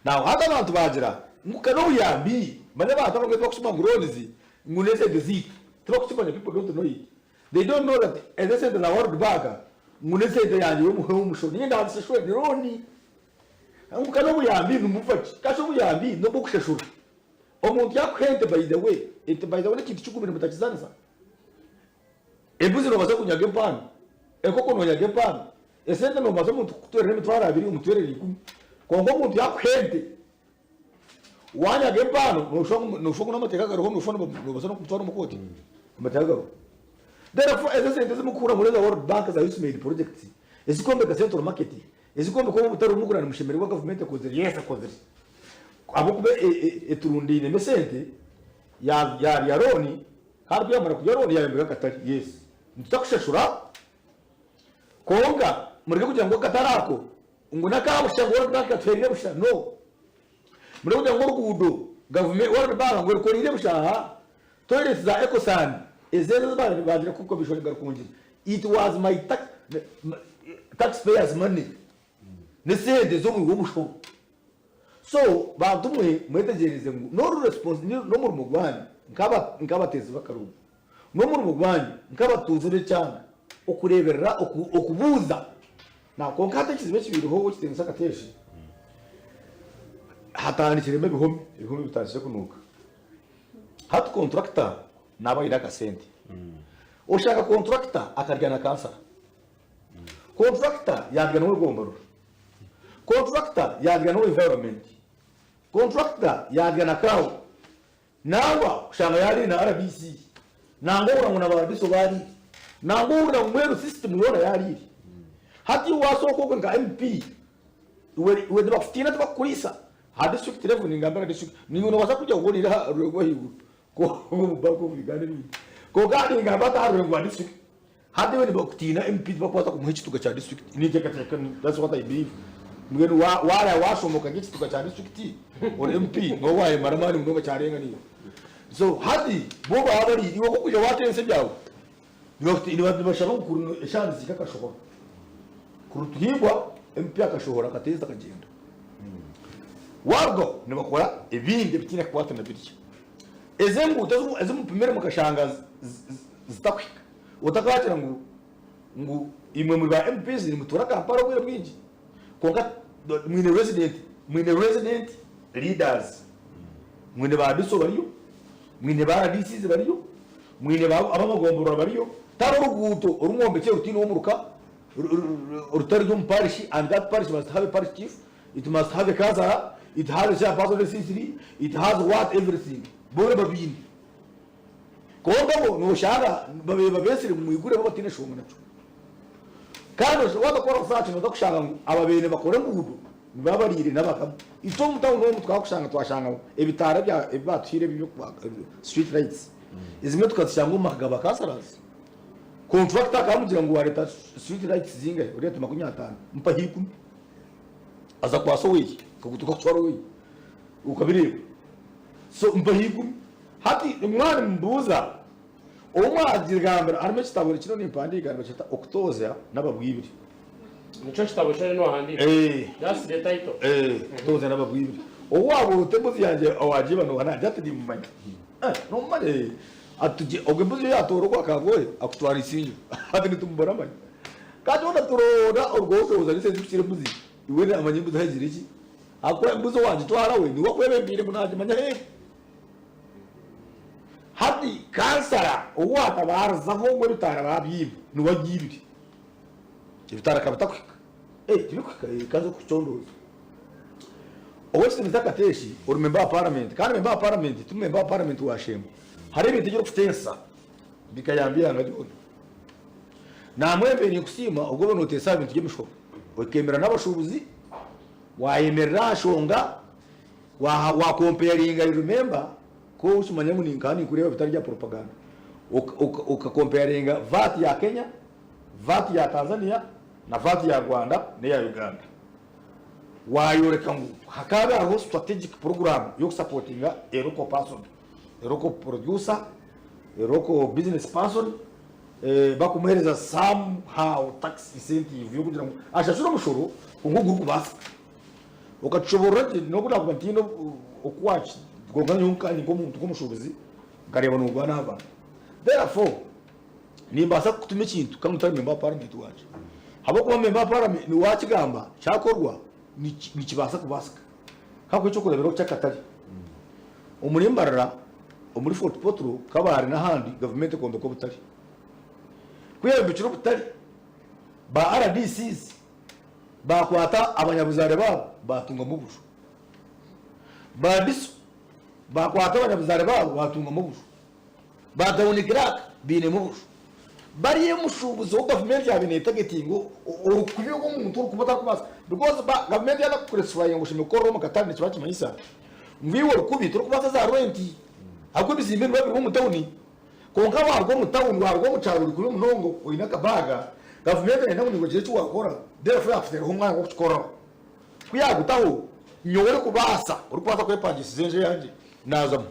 Now hati abantu bagira ngu ka n'obuyambi, manya abantu abamwe tibakushoma ngu loans ngu n'esente zaitu, tibakukimanya people don't know it. They don't know that ezo esente za world bank ngu nesente yangye yomushoro niinye ndazishashure ni loan ngu ka nobuyambi nimufa ki kashi obuyambi nobwokushashura omuntu yakuha ente by the way ente by the way nekintu kigumire mutakizanisa embuzi nobasa kunyaga empano enkoko nonyaga empano esente nobasa omuntu kukutwerera emitwaro abiri omutwerere ikumi kwonka omuntu yakuha ente Wanyaga empano noshusha ngu n'amateeka gariho noshusha nobasa n'okumutwara omu kooti amateeka gariho. Therefore ezo esente ezimukuhurira ngu n'eza World Bank za Usmaid projects ezikwombeka Central Market ezikwombeka obu obutare obu nimushemererwa gavumenti ekozire yes ekozire ahabw'okuba eturundainemu esente yarya loan kandi ku yamara kurya loan yayombeka akatare yes nitutakushashura kwonka mureke kugira ngu akatare ako Ngu n'aka busha ngu World Bank atuhereire busha no. Mureke kugira ngu oruguudo gavumenti World Bank ngu erukoreire busha aha. Toilets za Ecosan ezo ezi bagira ku commissioninga Rukungiri it was my tax tax payers money n'esente z'omurimo gw'omushoro. So bantu mwe mwetegyereze ngu n'oru response n'omurimo gwanyu nk'aba nk'abateezi b'akaruuru n'omurimo gwanyu nk'abatuuze b'ekyanga okureeberera okubuuza Na kwonka hati ekizibu ekibaireho ekitiinisa Kateeshi, hatandikiremu ebihome, ebihome bitandikire kunuuka. Hati kontrakita naaba aine akasente. Oshanga kontrakita akarya na kansara. Kontrakita yaarya n'ow'egomborora. Kontrakita yaarya n'owa environment. Kontrakita yaarya na CAO. Nangwa oshanga yaariire na RDC. Nangwa ohurira ngu na ba DISO baariire. Nangwa ohurira ngu mbwenu system yoona yaariire. Hati iwe wasooka okwe nka MP, iwe iwe nibakutiina tibakukuriisa. Aha district level ningambira district, naiwe nobaasa kurya kwonka oriire aha rurengo ahaiguru omu Bank of Uganda ebindi. Kwonka aha ningamba hati aha rurengo rwa district. Hati iwe nibakutiina MP tibakubaasa kumuha ekituga kya district. Ninteekateeka that's what I believe. Mbwenu wa waaraya waashomoka nk'ekituga kya district ori MP nooba waayemara amaani munonga kyarenga naiwe. So hati bo baba bari iwe ku orikwija waatensa ebyawe nibakuti nibashaba ngu kuri eshaaha nizihika akashohora. Kuri Rutuhimbwa MP akashohora akateeza akagyenda. Waarugaho nibakora ebindi ebitaine kakwate na birya. Ezi enguuto ezi mupimire mukashanga zitakuhika, otakagira ngu ngu imwe muri ba MPs nimutuura Kampala obwire bwingi kwonka mwine resident mwine resident leaders, mwine ba DISO bariyo, mwine ba RDCs bariyo, mwine ba ab'amagomborora bariyo, tihariho oruguuto oru mwombekire rutaine ow'omuruka rutari omu parish and that parish must have a parish chief, it must have a councillor, it has a chairperson SC3, it has what everything boona babiine. Kwonka bo noshanga babaire babeetsire ngu mwigure bo bataine shonga nakyo. Kandi waaza kukora research nooza kushanga ngu ababaire nibakora enguudo nibaba bariire n'abakama. Itwe omu tawuni omu tukaba kushanga twashanga ngu ebitaara ebi baatuhaire ebi street lights ezimwe tukazishanga omu maka ga ba councillors. Contractor akamugira ngu wareeta street lights zingahi? Oreete 50, mpaho ikumi. Aza kwasa oweye, akagutuka kutwara oweye. Okabireeba. So mpaho ikumi. Hati mwaba nimumbuuza, ou mwagigambira harimu ekitabo kiriyo nimpandiika nibakyeta Okutoozya n'Ababwibiri. Nikyo kitabo eki oriyo nohandiika? Eh. That's the title. Eh, Okutoozya n'Ababwibiri. Ou waaba ota embuzi yangye owagiiba nooha? Naagira ati nimmumanya. Eh, noomumanya? Eh. Ati tugye, ogwo embuzi yo yaatoora ogwa Kangoohe akutwara Isingiro. Ati nitumubona manya. Kandi hoona turoora orwo oshooza n'esente zikukira embuzi, iwe naamanya embuzi ahagire ki? Ahakuba embuzi owagitwara we niwe akwebembeire ngu naagimanya aheeru. Hati kansara ou waatabaarizaho ngu ebitaara baabyiba niwe agiibire. Ebitaara akaba bitakuhika. Eh, tibikuhika eh, kanze kukucondooza. Ow'ekitiinisa Kateeshi ori memba wa paramenti kandi memba wa paramenti ti memba wa paramenti wa Shembo. Hariho ebintu ebi orikuteesa bikayamba eihanga ryona. Naamwembe ninkusiima obwo oba nooteesa aha bintu by'emishoro. Okeemerera n'abashuubuzi, waayemerera aha nshonga Wa wa comparinga you remember ku okimanya ngu ninkaba ninkureeba bitari bya propaganda oka oka comparinga VAT ya Kenya, VAT ya Tanzania na VAT ya Rwanda neya Uganda. Wayoreka ngu hakaba hariho strategic program yoku supportinga a local person, a local producer, a local business person bakumuhereza some how tax incentive yokugira ngu ashashure omushoro kwonka ogurikubaasika. Okatushoboorora gye n'obu naakuba ntaine oku waaki kwonka nyowe nkanye nk'omuntu nk'omushuubuzi nkareeba noorwana aha bantu. Therefore, nimbaasa kukutuma ekintu kandi otari memba wa paramenti wangye. Ahabw'okuba memba wa paramenti waakigamba kyakorwa nikibaasa kubaasika. Nkakuha eky'okureeberaho ky'akatare. Omuri Mbarara, omuri Fort Portal, Kabale n'ahandi gavumenti ekombeka obutare. Ku yaayombekire obutare, ba RDCs Baakwata abanyabuzaare baabo baatungamu obuju. Ba DISO baakwata abanyabuzaare baabo baatungamu obuju. Ba Town Clerk bainemu obuju. Bari omushuubuzi ou gavumenti yaabaire neetagetinga orikubi omuntu orikuba otarikubaasa because gavumenti yaaba ekukuresifayinga ngu oshemereire kukorera omu katare nikiba nikimanyisa ngu iwe orikubi torikubaasa za rwenti ahabw'okuba ebizimbe nibiba biri omu tawuni. Kwonka waaruga omu tawuni, waaruga omu kyaro ori kubi munonga oine akabaaga, gavumenti neeyenda ngu naiwe ogire eki waakora, therefore yaakuteeraho omwanya gw'okukikoraho. Ku yaagutaho, nyowe orikubaasa, orikubaasa kwepangisiza enju eyangye, naazamu.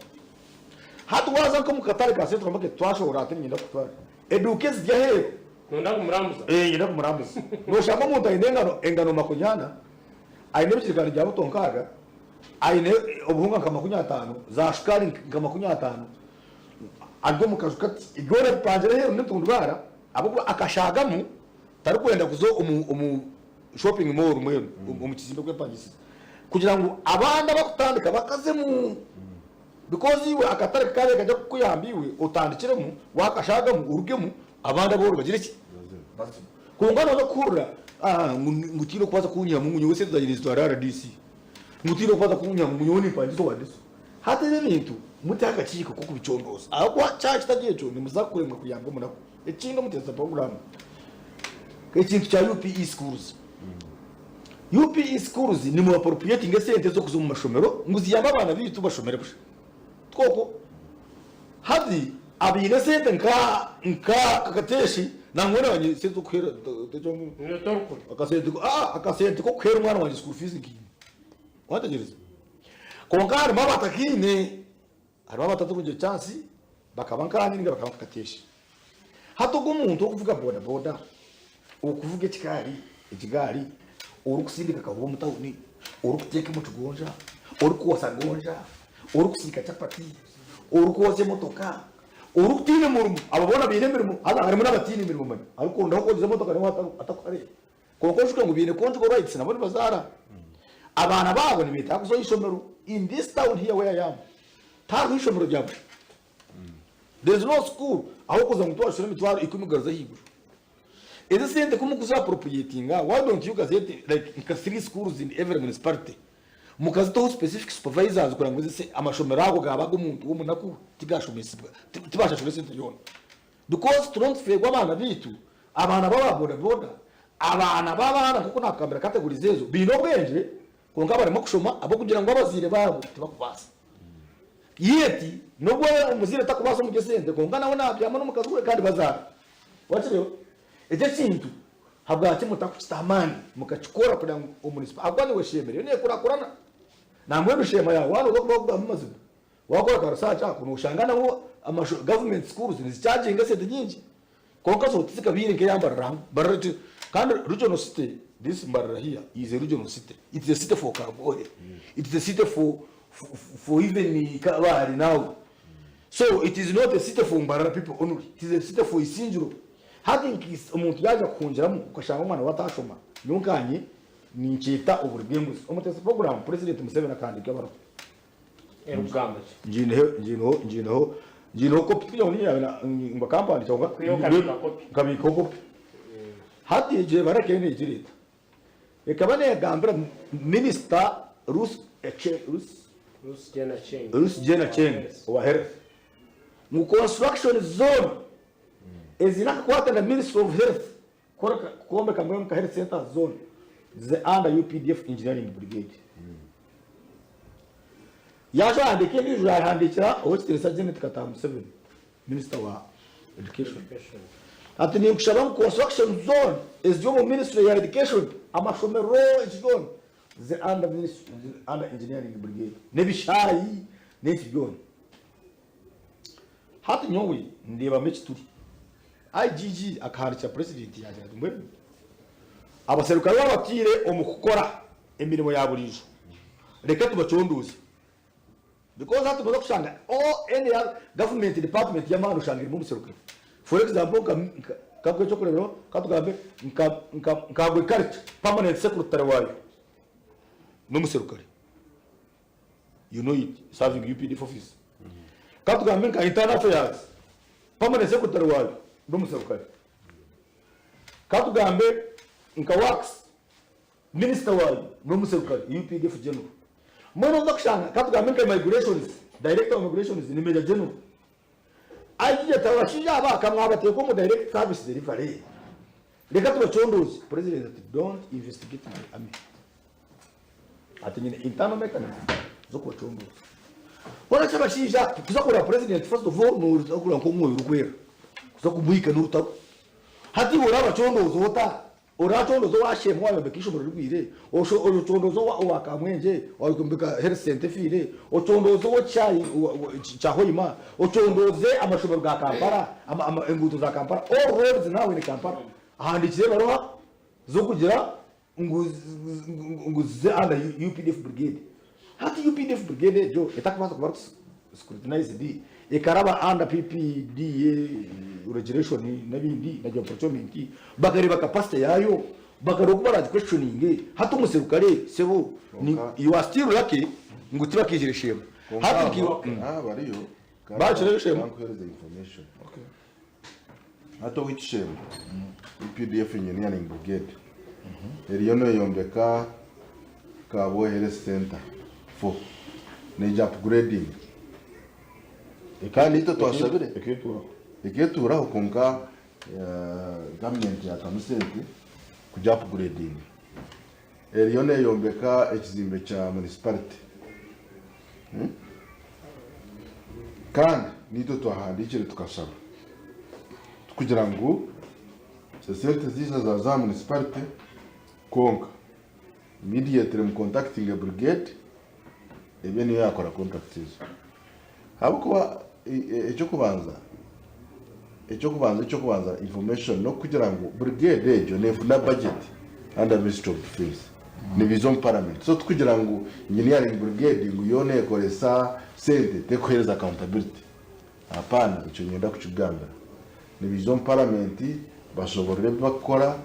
Hati waaza nk'omu katare ka Central Market twashohora hati niinyenda kukutwara, eduuka eziri aheeru. Nooyenda kumurambuza? Ee, niinyenda kumurambuza. Nooshanga omuntu aine engano, engano makunyana, aine ebijirikaani bya buto nkaaga, aine obuhunga nka makunyataano, za shukaari nka makunyataano, Ari omu kaju kati, byona bipangire aheeru n'entundubaara ahabw'okuba akashaagamu tarikwenda kuza omu omu shopping mall mbwenu omu kizimbe kwepangisiza kugira ngu abandi abakutandika bakazemu because iwe akatare kakabaire kajya kukuyamba iwe otandikiremu wakashaagamu orugemu abandi abooro bagire ki? Bazemu. Kwonka nooza kuhurira ngu ngu tihaine orikubaasa kunyihamu ngu nyowe esente zangye nizitwara RDC ngu tihaine orikubaasa kunyihamu ngu nyowe nimpangisa owa DISO. Hati ebi ebintu muteho akakiiko k'okubicondooza ahabw'okuba kyaba kitari ekyo nimuza kuremwa kuyamba omunaku. Ekindi omuteesa puroguraamu ekintu kya UPE schools. UPE schools nimu appropriatinga esente ez'okuza omu mashomero ngu ziyambe abaana baitu bashomere busha. Tikwo? Hati abaine esente nka nka Kateshi nangwa naanye esente z'okuheera akasente akasente k'okuheera omwana wangye school fees nkaine. Wategereza? Kwonka harimu abatakiine, harimu abatatungire chance bakaba nkaanye ninga bakaba nka Kateshi. Hati ogwo omuntu orikuvuga boda boda, orikuvuga ekikaari, ekigaari, orikusindika kahuba omu tawuni, orikuteeka omu kigonja, orikwosa gonja, orikusiika chapati, Orikwozya emotoka, orikutiina murimo, abo boona baine emirimo haza harimu n'abatiine mirimo manya arikurondaho kwogeza emotoka nawe atakuhareeba. Kwonka oijuke ngu baine conjugal rights nabo nibazaara. Abaana baabo nibeetaaga kuza aha ishomero. In this town here where I am, tihariho ishomero rya busha. There is no school ahu orikuza ngu tiwashashura emitwaro ikumi kugaruza ahaiguru. Ezi esente ku murikuzi appropriatinga, why don't you gazette like nka three schools in every municipality mukazitaho specific supervisors kugira ngu ezi amashomero ago gaaba ag'omuntu w'omunaku tigashomesibwa, tibashashura esente yoona. Because turiho nitufeerwa abaana baitu, abaana b'aba boda boda, abaana b'abaana nk'oku naakugambira categories ezo baine obwengye kwonka baremwa kushoma ahabw'okugira ngu abazaire baabo tibakubaasa. Yet n'obu omuzaire atakubaasa omuri esente kwonka nawe naabyama n'omukazi we kandi bazaara. Wakireeba? Eki ekintu habwaki mutakukita amaani mukakikora kugira ngu omunisipa ahabw'okuba niiwe sheema eriyo neekurakurana. Nambwenu sheema yaawe waaba nooza kuba kugamba amazima Wakora ka research ako noshanga nabo amasho government schools nizichaginga esente nyingi kwonka zo tizikabaire nka eya Mbarara hamwe. Mbarara ti kandi regional city this Mbarara here is a regional city it's a city for Kagohe it's a city for for even Kabale now so it is not a city for Mbarara people only it is a city for Isingiro hati nka omuntu yaja kuhungiramu okashanga omwana we atashoma nyowe nkanye ninkyeta oburi bw'enguzi. Omutesi program president Museveni akahandika ebaruha. Erikugamba ki? Ngiineho ngiineho ngiineho ngiineho kopi tikugira ngu niinye naabe bakampandiikira kwonka Kwiha okabiika kopi. nkabiikaho kopi. Hati egyo ebara ekaba neegira eta? Ekaba neegambira minisita Ruth Aceng Ruth Ruth Jane Aceng. Ruth Jane Aceng owa health ngu construction zoona eziine akakwate na ministry of health kwombeka mbwenu nka health centers zoona ze under UPDF engineering brigade. Yaaza yahandiika endiijo yaahandiikira Ow'ekitiinisa Janet Kataaha Museveni, Minisita wa Education ati ninkushaba ngu construction zoona eziri omu ministry ya Education, amashomero eki byona ze under ministry under engineering brigade n'ebishaayi n'eki byona. Hati nyowe ndeebamu ekituri. IGG akahandikira Purezidenti yaagira ati mbwenu abaserukare baaba batiire omu kukora emirimo ya buriijo reka tubacondooze because hati noza kushanga all any other government department y'amaani oshanga erimu omuserukare. For example nka nka kankuhe ekyokureeberaho katugambe nka nka nka agriculture permanent secretary waayo n'omuserukare. You know it, serving UPDF office. Katugambe nka internal affairs, permanent secretary waayo n'omuserukare. Katugambe nka works, minister waayo n'omuserukare, UPDF general. Mbwenu oza kushanga, katugambe nka migrations, director wa migrations ni major general. Agira ati abashaija aba ka mwabateeka omu direct service delivery, reka tubacondooze. President ati don't investigate my army. Ati nyine internal mechanism z'okubacondooza. Hoona ki abashaija kuza kureba president first of all noza kureba nk'omwoyo orikwera kuza kumuhika n'orutaro. Hati iwe orabacondooza ota? Oracondooza owa Sheema owayombeka eishomero rigwire? Ocondooze owa Kamwengye owayombeka health centre efiire? Ocondooze ow'ekishaayi kya Hoima? Ocondooze amashomero ga Kampala, enguuto za Kampala? All roads now in Kampala ahandiikire ebaruha z'okugira ngu ngu zize under UPDF brigade. Hati UPDF brigade egyo etakubaasa kuba scrutinized ekaraba under PPDA regulation n'ebindi na job procurement bakareeba capacity yaayo bakareeba oku baragi questioninge. Hati omuserukare sebo you are still lucky ngu tibakaijire Sheema. Hati Aha bariyo Bakireyo Sheema? Kankuhereze information. Hati owaitu Sheema, UPDF Engineering Brigade eriyo neyombeka Kabwohe Health Centre 4 neija upgrading kandi itwe twashabire eketuuraho kwonka government yatamu sente kugi upgrading eriyo neyombeka ekizimbe kya municipality Kandi naitwe twahandiikire tukashaba tukugira ngu esente ziija zaaza aha municipality kwonka immediately mu contactinge brigade ebe niyo yaakora contracts ezo. Ahabw'okuba eky'okubanza eky'okubanza eky'okubanza information n'okugira ngu brigade egyo neefuna budget under ministry of defence. Nibiija omu parliament. So tikugira ngu engineering brigade ngu yoona ekoresa sente tekuhereza accountability. Hapana, ekyo niinyenda kukikugambira. Nibaija omu paramenti bashoborore ebi barikukora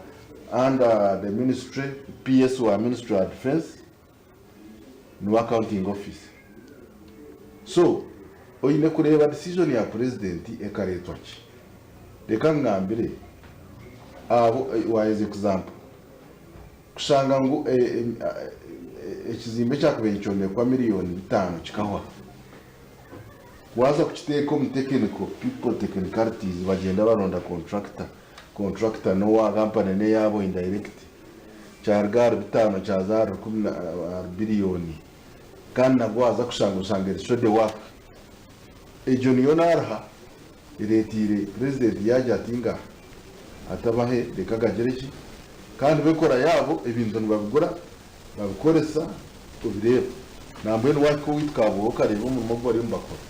under the ministry, PS wa ministry ya defence niwe accounting officer. So, oine kureeba decision ya president ekareetwa ki? Reka nkugambire, abo waaheza example, kushanga ngu ekizimbe ekyakubaire nikyombekwa miriyoni bitaano kikahwa. Waaza kukiteeka omu technical people technicalities bagyenda baronda contractor, contractor n'owa company n'eyaabo indirect kyaruga ahari bitaano kyaza ahari rukumi na ahari billion kandi nabwo waaza kushanga oshanga eri shoddy work. Egyo niyo naaruha ereeteire president yaagira ati ngaha atabahe reka gagire ki kandi bo enkora yaabo ebintu nibabigura Babikoresa obireeba. Nambwenu wahika owaitu Kabwohe okareeba omurimo ogu bariyo nibakora,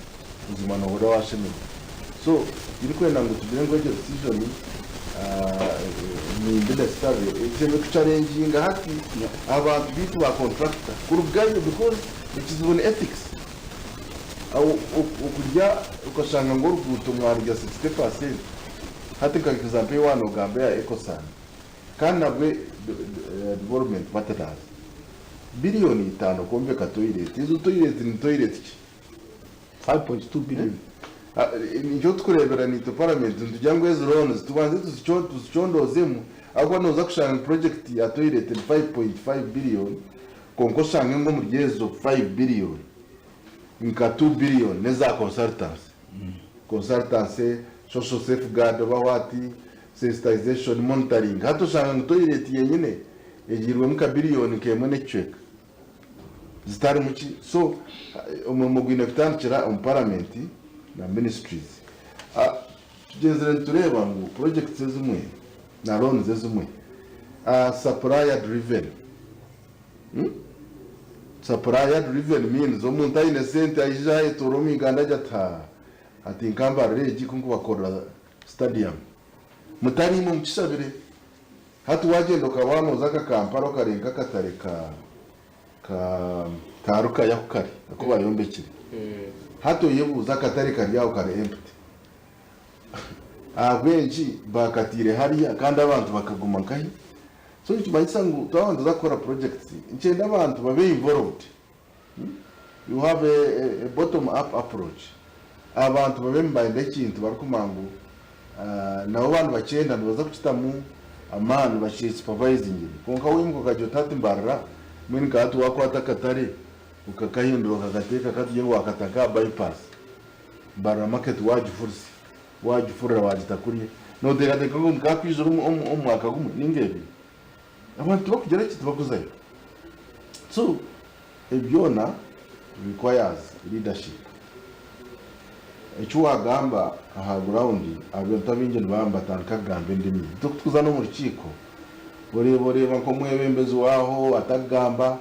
buzima nohurira washemererwa. So tirikwenda ngu tugire ngu egyo decision nimbi necessarily, tushemereire kuchalenginga hati abantu beitu ba contractor kurugayo because ekizibu ni ethics. Okurya okashanga ngu oruguuto mwarurya 60% hati nka example eyi wanogamba eya Ecosan, Kandi nabwe development partners billion itano kwombeka toilet, ezo toilet ni toilet ki? 5.2 billion. Nikyo tukurebera naitwe parliament nitugira ngu ezi loans tubanze tuzicondoozemu ahabw'okuba noza kushanga ngu project ya toilet ni 5.5 billion kwonka oshange ngu omuri ezo 5 billion nka 2 billion n'eza consultancy, consultancy, social safeguard oba what, Sensitization, monitoring, hati oshanga ngu toilet yenyine egiirwemu nka billion nk'emwe n'ekicweka zitarimu ki so omurimo gwine kutandikira omu parliament na ministries. Tugyenzire nitureeba ngu projects ezimwe na loans ezimwe are supplier driven. Supplier driven means omuntu aine sente aija ayetoora omu Uganda agira ati haa hati nkambarira egi ku nkubakorera Stadium. Mutari imwe mukishabire. Hati wagyenda okaba noza nka Kampala okareba nk'akatare ka ka ka Rukaya aku kari aku bayombekire. Hati oyebuuze akatare kari aho kari empty. Ahabw'enki baakataire hariya kandi abantu bakaguma nkahi? So nikimanyisa ngu twaba nituza kukora projects, nikyenda abantu babe involved. You have a bottom up approach. Abantu babe nibayenda ekintu barikumanya ngu nabo baaba nibakyenda nibaza kukitamu amaani baki supervisingire. Kwonka waimuka okagira oti hati mbarira, mbwenu nka hati wakwata akatare okakahindura okakateeka katugire ngu wakata nka aha bypass, Mbarira market wagifurisa, wagifurira wagita kuriya, noteekateeka ngu nikakwizira omu mwaka gumwe ninga ebiri? Abantu tibakugira ki tibakuzayo. So ebi byona requires leadership. Eki wagamba aha ground abantu abaingi nibaba nibatandika kugamba endimi. Itwe kutukuza n'omu rukiiko oreeba oreeba nk'omwebembezi waaho atakugamba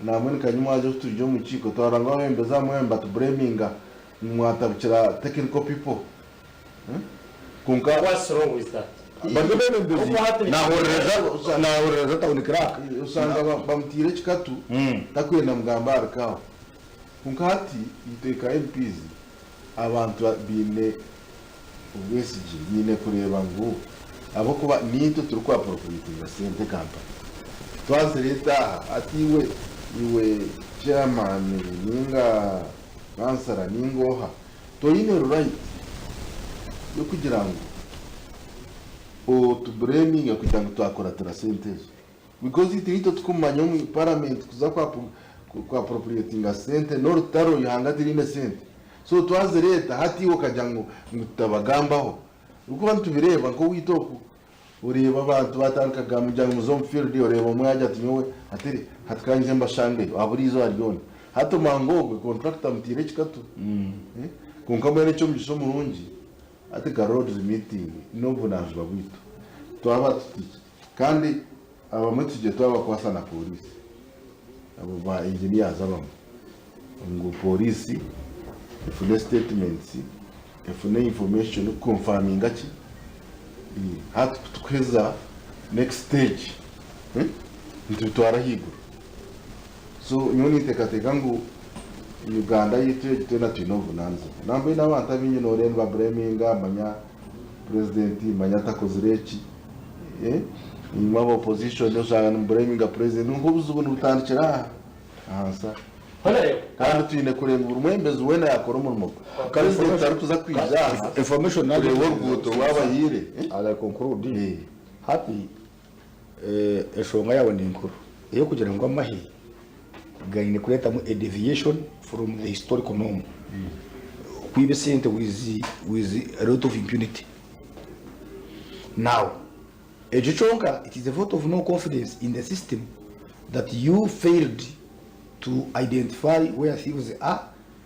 nambwenu kanyuma waija kutwija omu rukiiko twarora ngu abebembezi abamwe nibatubureminga ngu mwatabukira technical people. Kwonka What's wrong with that? Bari abebembezi nahorereza nahorereza town clerk. Oshanga bamutiire ekikatu takwenda mugamba ahari kawa. Kwonka hati itwe nka MPs abantu baine obwesigye nyine kureeba ngu ahabw'okuba niitwe turi ku appropriatinga sente kampani twazireeta aha hati iwe iwe chairman ninga kansara ninga oha Toine right yokugira ngu otubureminge kugira ngu twakuratira sente ezo because itwe itwe tukumanya omu parliament kuza ku appropriatinga sente norutaro ihanga tiriine sente so twazireta hati iwe okagira ngu tutabagambaho ahabwokuba nitubireeba nkoweitu oku Oreeba abantu batandika kugamba mugira ngu muze omu field oreeba omwe yagira ati nyowe hati hati kangye mbashangeyo ahabura eizooba ryona. Hati omanga ogwe contractor amutiire ekikatu kwonka mbwenu eky'omugisha omurungi hati nka roads meeting n'obuvunanizibwa bwitu twaba tuti kandi abamwe tugiye twabakwasa na police abo ba engineers abamwe ngu police efune statements efune information ku confirminga ki hati kutukuheza next stage nitubitwara ahaiguru. So nyowe ninteekateeka ngu Uganda yaitu egi twena twine obuvunanizibwa. Nambwenu abantu abaingi noreeba nibabureminga manya purezidenti manya takozire eki, imwe aba opposition oshanga nimubureminga purezidenti kwonka obuzibu nibutandikira aha ahansi aha. Kandi twine kureeba ngu buri mwebembezi weena yakora omurimo gwe. Purezidenti tarikuza kwija aha kureeba oruguuto rwabahiire. As I conclude, hati Enshonga yaawe ni nkuru ey'okugira ngu amahe gaine kureetamu a deviation from the historical norm, okwiba esente with with a lot of impunity. Now ekyo kyonka it is a vote of no confidence in the system that you failed to identify where thieves are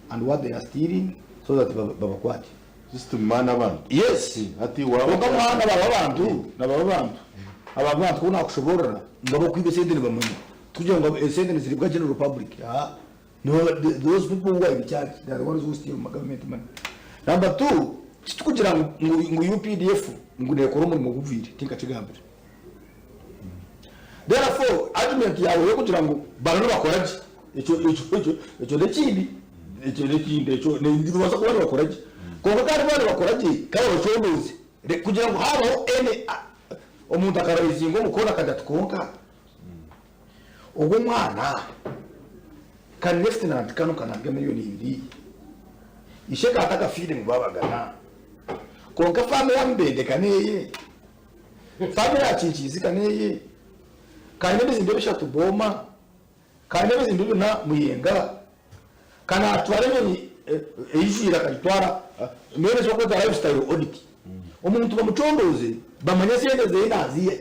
and what they are stealing so that babakwate. System maani abantu. Yes. Hati waaba Kwonka mwana nababa abantu, nababa abantu. Aba bantu ku nakushoborora ngu abokwiba esente nibamanya. Tikugira ngu esente niziribwa general public. Haa. Nibo those people who are in charge they are the ones who steal government money. Number two, titukugira ngu ngu UPDF ngu nekora omurimo gugwire, tinkakigambire. Therefore argument yaawe eyokugira ngu banu nibakora gye, ekyo ekyo ekyo ekyo nekindi, ekyo nekindi ekyo nibabaasa kuba nibakora gye. Kwonka kandi baaba nibakora gye, kababacondooze kugira ngu haabaho any omuntu akaraizinga omukono akagira ati kwonka ogu omwana ka lieutenant kanu kanarya miriyoni ibiri, ishe ka atakafiire ngu babagana, kwonka faamu eya Mubende ka neeye. Faamu eya Kinkiizi ka n'eye, kaine ebizimbe bishatu Booma, kaine ebizimbe bina Muyenga, ka naatwara enyonyi eijwire akagitwara mbwenu eki barikweta lifestyle audit. Omuntu bamucondooze bamanye esente ze naaziiha.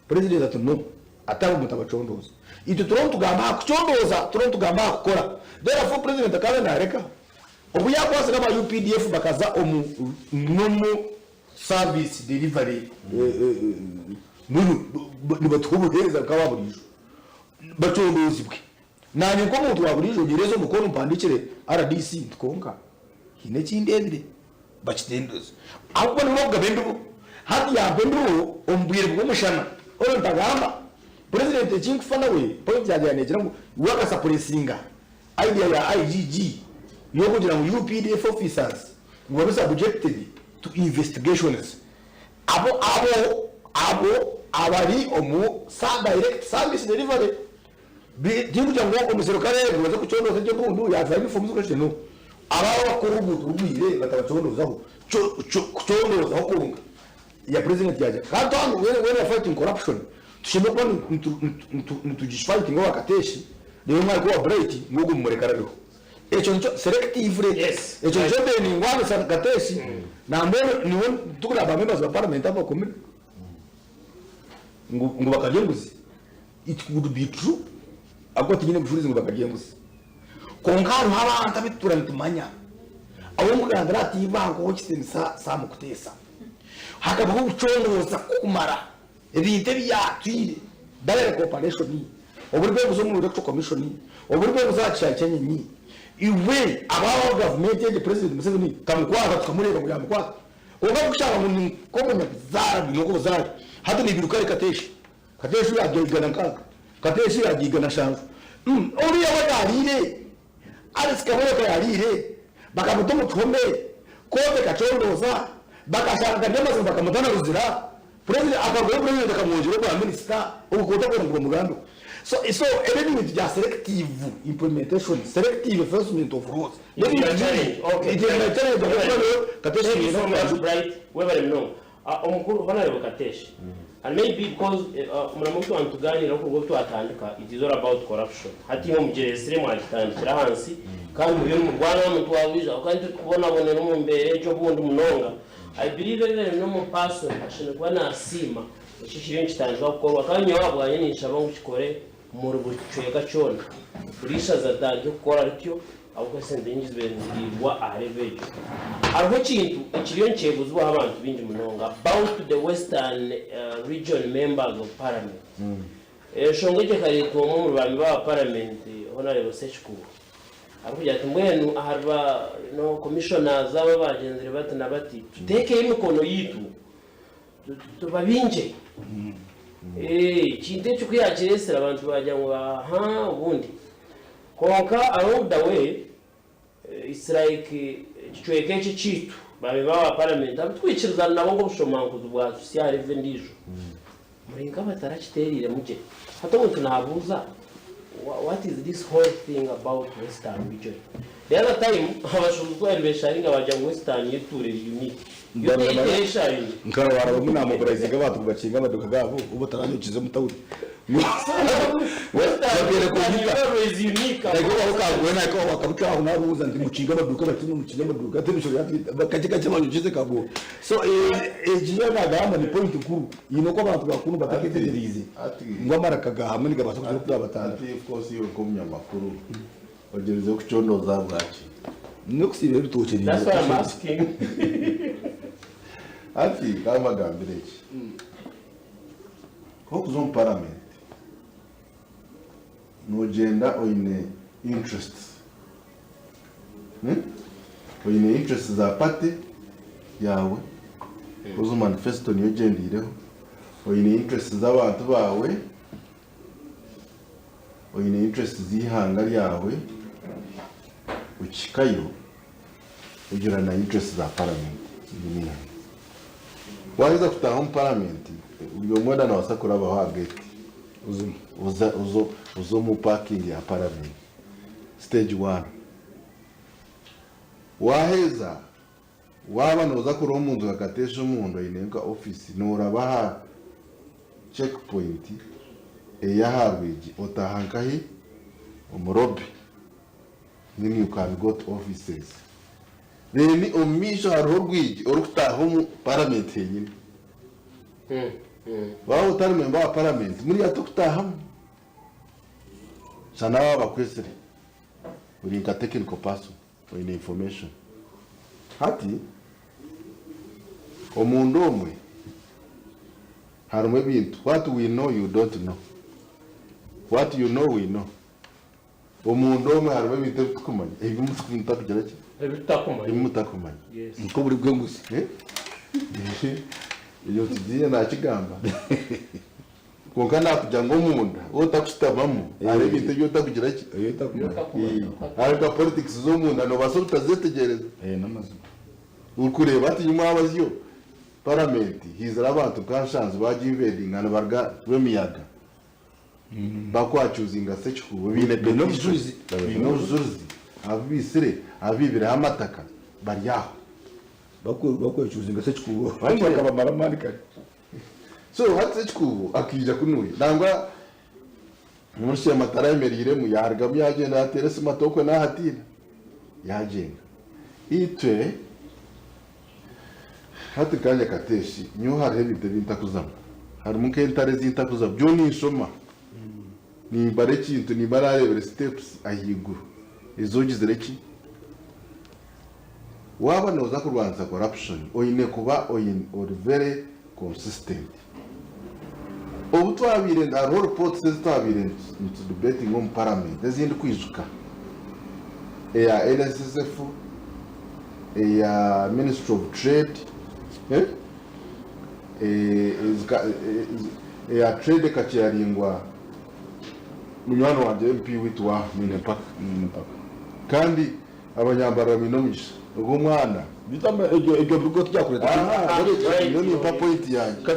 Purezidenti ati no, ati abo mutabacondooza. Itwe turiho nitugamba aha kucondooza, turiho nitugamba aha kukora. Therefore purezidenti akaba naareka obu yaakwatsire aba UPDF bakaza omu normal Service delivery mbwenu nibatuha obuheereza nka aba buriijo bacondoozibwe. Naanye nk'omuntu wa buriijo nyereze omukono mpandiikire rdc nti kwonka haine eki ndeebire bakitendereze ahabw'okuba nibo barikugaba embibo. Hati yampa embibo omu bwire bw'omushana orwo ntagamba purezidenti eki nkufa nawe point yangye yaaba neegira ngu iwe akasapuresinga idea ya IGG y'okugira ngu UPDF officers ngu babe subjected to investigations abo abo abo abari omu sa direct service delivery tikugira ngu omuserukare ngu baze kucondooza egyo embundu yajwara uniform zikora no abo abakora oruguuto rugwire batabacondoozaho kucondoozaho kwonka ya president yagira kandi twaba when we are fighting corruption tushemereire kuba nitugifightinga owa kateeshi reero omwanya gwa Bright ngu ogwo mumureke arabeho. Ekyo nikyo selectively ekyo nikyo beningwanisa Kateesi nambwenu niwe tukureba ba members ba parliament abakomire ngu ngu bakarya enguzi it could be true ahabw'okuba tinyine bujulizi ngu bakarya enguzi kwonka hariho abantu abu tutura nitumanya abu omugambira ati iba nkuha ekitinisa Sam Kuteesa hakabaho obucondooza kukumara Ebintu ebi yaatwire, Direct Operation, oburi bw'okuza omu Electoral Commission, oburi bw'okuza aha kishaayi ky'enyonyi, iwe abaho gavumenti egi President Museveni tamukwata tukamureeba ngu yaamukwata. Kwonka kushanga ngu ni nk'omunyabuzaare bwine nk'obuzaare, hati nibiruka ahari Kateesha, Kateesha yaagya 160, Kateesha yaagya 700. Oriya we yaariire, Alice Kaboleka yaariire, bakamuta omu kihome, kooti ekacondooza, bakashanga gari amazima bakamuta na Ruzira, President akarugayo president akamwongyera obwa minisita, obwo kooti akoora ngu bamugambeho. So so ebi ebintu bya selective implementation, selective enforcement of laws It n'ebintu is your bibi. challenge. Okay. It is my challenge Webale. ahabw'okuba nyowe Kateshi Thank you nyine so much omugajo. Bright. Webale munonga. Ah, omukuru Honorable Kateshi. And maybe because omurimo ogu twaba nitugaaniiraho kuruga obu twatandika it is all about corruption. Hati imwe mugireetsire mwagitandikira ahansi kandi muriyo nimurwana n'omuntu waaburiijo ahabw'okuba nitwe turikubonabonera omu mbeera egyo obundi munonga. I believe every normal person ashemereire kuba naasiima eki ekiriyo nikitandika kukorwa kandi nyowe ahabwangye ninshaba ngu kikore omuri buri kicweka kyona. Buri ishaza ritandike kukora rityo ahabw'okuba esente nyingi zibaire niziriibwa aha level egyo. Hariho ekintu ekiriyo nikyebuuzibwaho abantu baingi munonga about the Western Region Members of Parliament. Enshonga egyo ekareetwa omwe omuri ba memba ba Paramenti, Honarebo Ssekikubo arikugira ati mbwenu ahari ba commissioners aba abagyenzire bati na bati tuteekeyo emikono yaitu tubabingye. Ekintu ekyo ku yaakireetsire abantu baagira ngu ahaa obundi. Kwonka along the way it's like ekicweka eki ekyaitu ba member ba parliament abu tukwikirizana nabo ngu obushomankuzi bwatuhitsya aha level endiijo muri nk'abatarakiteereiremu gye. Hati omuntu naabuuza what is this whole thing about western region? The other time abashuubuzi ku baabaire nibesharinga baagira ngu western yo etuura eri unique. Yo teresharingi. Nkarwara bamwe namobilizinga abantu ngu bakinge amaduuka gaabo obu bataranyokize omu tawuni. Bateire kunyita. Nahika owa Kabucu aho nabuuza nti mukinge amaduuka bati mukinge amaduuka hati emishoro yatwita kakye kakye banyokize kagoba. So eki nyowe nagamba ni point nkuru eine oku abantu ba kunu bataketegyereize ngu amaraka ga hamwe nigabaasa kugira oku gabatandika. Hati of course iwe nk'omunyamakuru ogyerizeho kucondooza ahabwaki? N'okusiiba ebitookye That's why I'm asking. Hati ka mbagambire eki. Ku orikuza omu paramenti, noogyenda oine interests. Oine interests za party yaawe, ahakuba manifesto niyo ogyendeireho, oine interests z'abantu baawe, oine interests z'eihanga ryawe, okihikayo ogira na interests za parliament n'eihanga. Waaheza kutaaha omu parliament, buri omwe weena naabaasa kurabaho aha gate oze omu parking ya parliament, stage one. Waaheza Waaba nooza kureba omuntu nka Kateesha omunda oine nka ofiisi, nooraba aha check point ey'aha rwigi otaaha nkahi? Omu lobby then you can go to offices. Then omu maisho hariho orwigi orikutaaha omu parliament henyini. Waaba otari member wa parliament muriya tokutaahamu. Shana baaba bakwetsire ori nka technical person. Oine information. Hati omunda omwe harimu ebintu what we know you don't know what you know we know omunda omwe harimu ebintu ebi tukumanya ebi mutakugira ki ebi mutakumanya. Nk'oburi bw'enguzi. Ekyo tigiine nakigamba. Kwonka nakugira ngu omunda waaba otakushutamamu hariho ebintu ebi otakugira ki? Hariho nka politics z'omunda nobaasa obutazetegyereza. Orikureeba hati nyimwabazyo paramenti haizire abantu nka nshanju bagi invadinga nibaruga Lwemiyaga bakwacuzinga Ssekikubo baine petition baine obujurizi abu baitsire abu baibireho amataka bari aho. Bakwecuzinga Ssekikubo bakabamara amaani kare. So hati Ssekikubo akaija kunuya nangwa muri Sheema tarayemereiremu yarugamu yagyenda yateera esimu ati okwe nahatiina yagyenda. Itwe hati nkanye Kateshi nyowe hariho ebintu ebi ntakuzamu harimu nk'entare ezi ntakuzamu byo ninshoma nimbara ekintu nimba narebire steps ahaiguru ezi ogizire ki Waaba nooza kurwanisa corruption oine kuba ori very consistent. Obu twabaire hariho reports ezi twabaire nitu debatinga omu parliament ezi ndikwijuka eya NSSF, eya ministry of trade, eya trade ekacharingwa munywani wangye MP waitu wa Mwine Mpaka kandi Abanyambarara baine omugisha. Ogwo omwana. Beitu ebyo bigo tibyakureeta Aha, nyowe nimpa point yangye.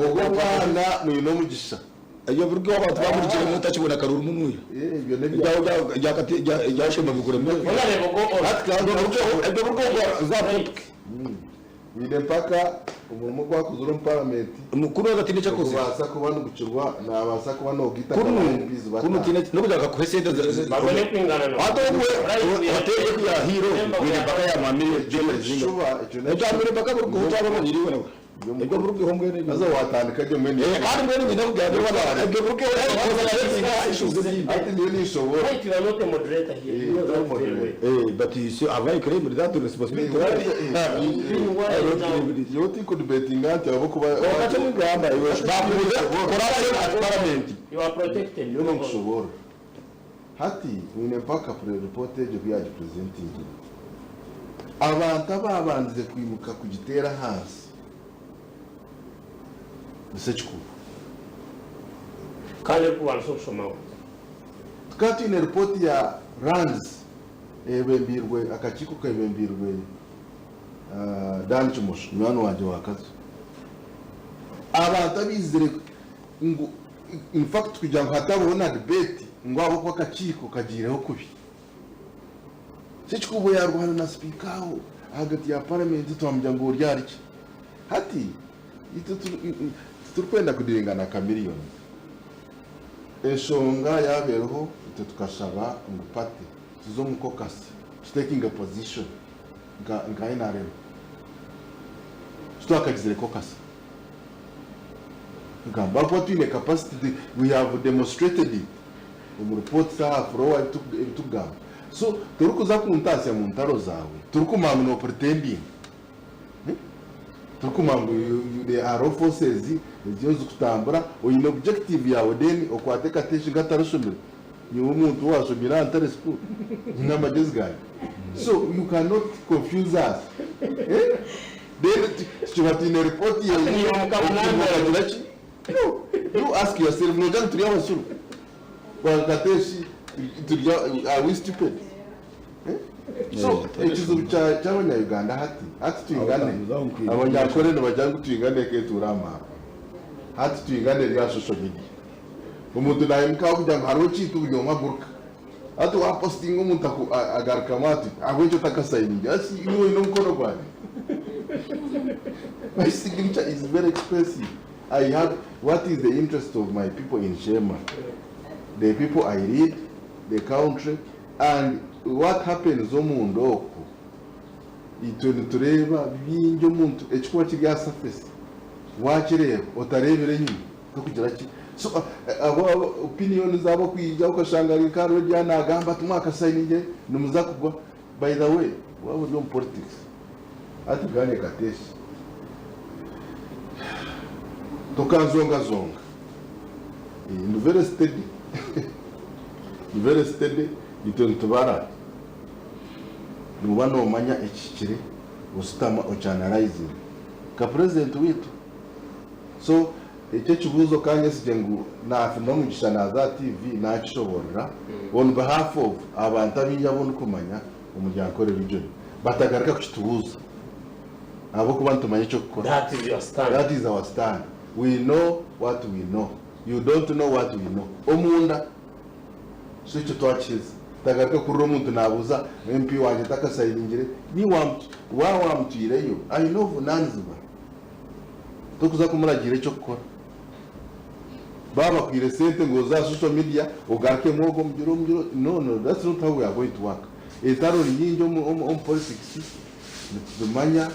Ogwo omwana mwine omugisha. Ebyo bigo abantu bamurugiremu otakibona karuru munuya. Ebyo nebya. Ebya Sheema bikuremire. Ebyo bigo za pop. Mwine mpaka omurimo ogu akozire omu paramenti. Kunu haza tihaine eki akozire. Nigubaasa kuba nigukirwa, naabaasa kuba noogaita nka Kunu ba MPs kunu bataano. tihaine eki n'okugira ngu akakuha esente Babone kwingana na Hati obwe hoteeri eku yaahaire ogu mwine mpaka yaamwamire Ekyo n'ekishuba, ekyo Ekya mwine mpaka buri kuha twaba omanyire iwe nawe. Ebyo birugeho mbwenu ebyo. Haza waatandika gye mbwenu. Kandi mbwenu nyine kugira ngu ebyo birugeho issues ezindi. Hati nyowe ninshoboora. Right, you are not a moderator here, you know that very well. But you see, have I claimed that responsibility? Nyowe tinkudebatinga nti ahabw'okuba. Kwonka ky'okugamba iwe bakubuuza corruption at parliament. You are protected. Nyowe ninkushoboorora. Hati mwine mpaka report egyo ku yagipresentingire, abantu abaabandize kwimuka kugiteera ahansi ni Ssekikubo. Kandi erikurwanisa obushoma bwe. Tukaba twine ripooti ya Lands eyebembiirwe akakiiko kebembiirwe Dan Kimosho munywani wangye wa Kazo. Abantu abaizire ngu in fact kugira ngu hatabaho na debate ngu ahabw'okuba akakiiko kagiireho kubi. Ssekikubo yarwana na sipiika aho ahagati ya paramenti twamugira ngu ori ahari ki? Hati itwe titurikwenda kudealinga na Chameleone. Enshonga yaaba eriho itwe tukashaba ngu party tuze omu caucus tutekinge position nka nka nrm. Titwakagizire caucus. Tugamba ahabw'okuba twine capacity we have demonstrated it omu reports aha floor ebitukugamba. So torikuza kuntaasya mu ntaro zaawe turikumanya ngu no pretendinga. Turikumanya ngu there are forces eziriyo nizikutambura oine objective yaawe then okwate kateshi nkatarashomire. Nyowe omuntu owashomire aha Ntare school nyine amagyezi gangye. So you cannot confuse us. Then tukiba twine report yenyine okagira ki? No, you ask yourself nogira ngu turi abasiru? Ba Kateshi turi are we stupid? So ekizibu ky'abanya Uganda hati, hati twingane, abanyankore nibagira ngu twingane eketuura aha maarwa. Hati twingane eri aha social media. Omuntu nayimuka aho kugira ngu hariho ekintu buri omwe aguruka. Hati wapositinga omuntu agarukamu ati ahabw'enki otakasayiningira? Hati iwe oine omukono gwangye? My signature is very expensive. I have what is the interest of my people in Sheema, the people I lead, the country and what happens omunda okwo itwe nitureeba bingi omuntu ekikuba kiri aha surface wakireeba otareebire enyima tokugira ki so abo opinion zabo kwija okashanga ari nka Radio nagamba ati mwakasayiningire nimuza kugwa by the way waaba ori omu politics hati nkanye Kateshi tokanzongazonga ndi very steady ndi very steady itwe nitubara nooba noomanya ekihikire oshutama okyanalyzinga nka president waitu so ekyo ekibuuzo ka nyesigye ngu naafuna omugisha naaza aha TV naakishoboorora on behalf of abantu abaingi abu ndikumanya omuri Ankole region batagaruka kukitubuuza ahabw'okuba nitumanya eky'okukora. That is your stand. That is our stand. We know what we know. You don't know what we know. Omunda. So ekyo twakiheza. Tagaruka kurira omuntu nabuuza MP wangye takasayiningire. Ni waaba wamutwireyo aine obuvunanizibwa. Tokuza kumuragiira eky'okukora. Baaba bakuhaire sente ngu oze aha social media ogarukemu ogu omugire omugire oti. No no that's not how we are going to work. Entaro ni nyingi omu politics nituzimanya.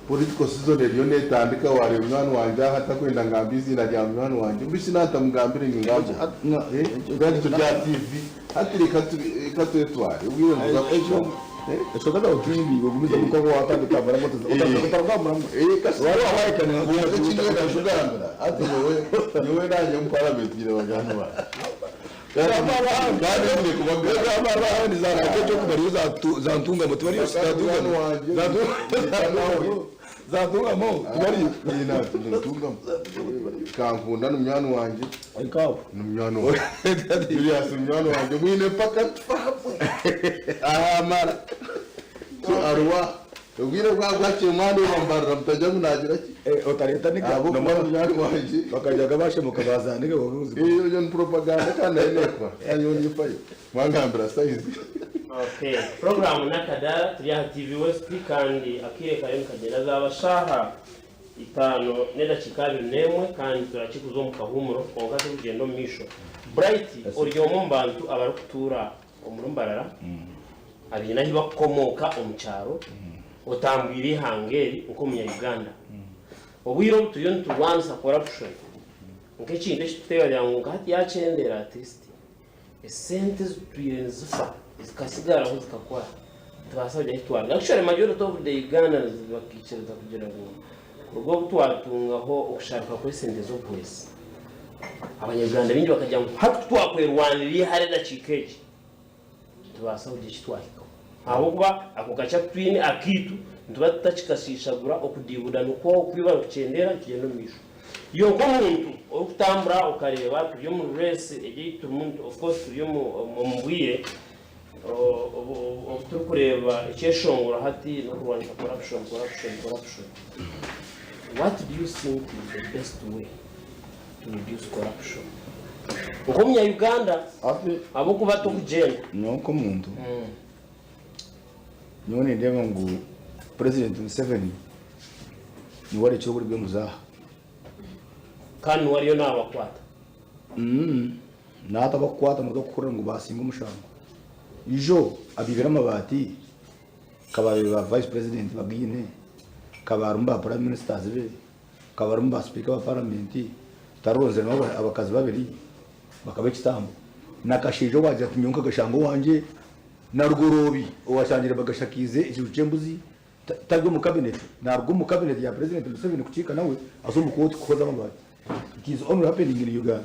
Political season eriyo netandika wareeba munywani wangye aha atakwenda ngambe eiziina rya munywani wangye mbishi natamugambire ningamba kandi turi aha TV hati reka reka twetware obwire nibuza kuhika. Ekyo kata otumbi ogumize muko watandika muramu otarugamba muramu. Ekigambira hati nyowe nyowe nanye omu parliament nyine banywani bangye. Kankunda ni munywani wangye ni munywani wangye Julius ni munywani wangye mwine mpaka tufa hamwe ahamara so aruwa obwire bwa bwakire mwana bambarira mutajya ngu nagira ki otareta nika ahabw'okuba munywani wangye bakajyaga bashemuka bazanike eyo ni propaganda kandi nayo nekora nayo nifayo mwangambira size. Okay, program n'akadaara turi aha TV West kandi akaire kariyo nikagyenda zaaba shaaha itaano n'edakiika 21 kandi turakikuza omu kahuumuro kwonka turikugyenda omu maisho. Bright ori omwe omu bantu abarikutuura omuri Mbarara abaine ahu bakukomooka omu kyaro otambwire eihanga eri nk'omunya Uganda. Obwire obu turiyo niturwanisa corruption nk'ekintu eki turikuteebereza ngu nka hati yakyendeera at least esente ezitwire nizifa zikasigaraho zikakora nitubaasa kugira ahu twaruga. Actually majority of the Ugandans bakaikiriza kugira ngu kuruga obu twatungaho okusharika kw'esente z'obuhwezi Abanyarwanda baingi bakagira ngu hati ku twakwerwanira eihari edakiika egi nitubaasa kugira eki twahikaho ahabw'okuba ako kakye aku twine akaitu nituba tutakikashiishagura okudiibuda nikwo okwiba nikukyendera nitugyenda omu maisho. Iwe nk'omuntu orikutambura okareeba turi omu race egi ei turimu of course turi omu bwire obu turikureeba ekyeshongoro hati n'okurwanisa corruption, corruption, corruption. What do you think is the best way to reduce corruption? Nk'omunya Uganda ahabw'okuba tokugyenda. Nyowe nk'omuntu, nyowe nindeeba ngu President Museveni niwe arekire oburi bw'enguzi aha. Kandi niwe ariyo naabakwata. Naata abakukwata noza kuhurira ngu baasinga omushango. Ijo abaibire amabaati ka baabaire ba vice president bagaine, ka barimu ba prime ministers be, ka barimu ba speaker ba parliament, taronzire nabo abakazi babiri bakaba ekitambo. Na Kashaija owaagira ati nyowe nkagashanga owangye, na Rugoroobi owashangire bagashakiize ekiju ky'embuzi tari omu cabinet, naruga omu cabinet ya president Museveni kukiika nawe aze omu kooti kuhoza amabaati. It is only happening in Uganda.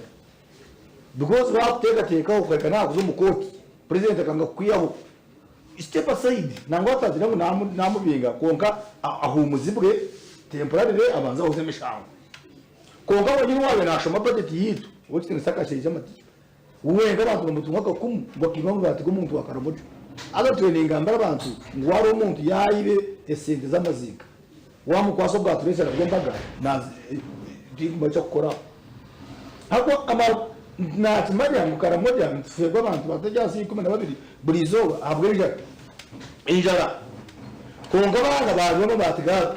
Because bakuteekateekaho okahika n'aha kuza omu kooti, president akanga kukwihaho, step aside nangwa atagira ngu namubinga kwonka ahuumuzibwe temporarily abanze ahoze emishango. Kwonka wenyini owaabaire naashoma budget yaitu, ow'ekitiinisa Kashaija Matiyo, Wenka abantu bamutunga akakumu ngu akaiba amabaati g'omuntu wa Karamoja. Haza ntwire ningambira abantu ngu hariho omuntu yaayiba esente z'amaziika wamukwasa obwatureetera bw'embaga tinkumanya eky'okukora aho. Ahabw'okuba nakimanya ngu Karamoja nitufeerwa abantu batari ahansi ya 12 buri izooba ahabw'enjara. Enjara. Kwonka abaana baabiba amabaati gaabo.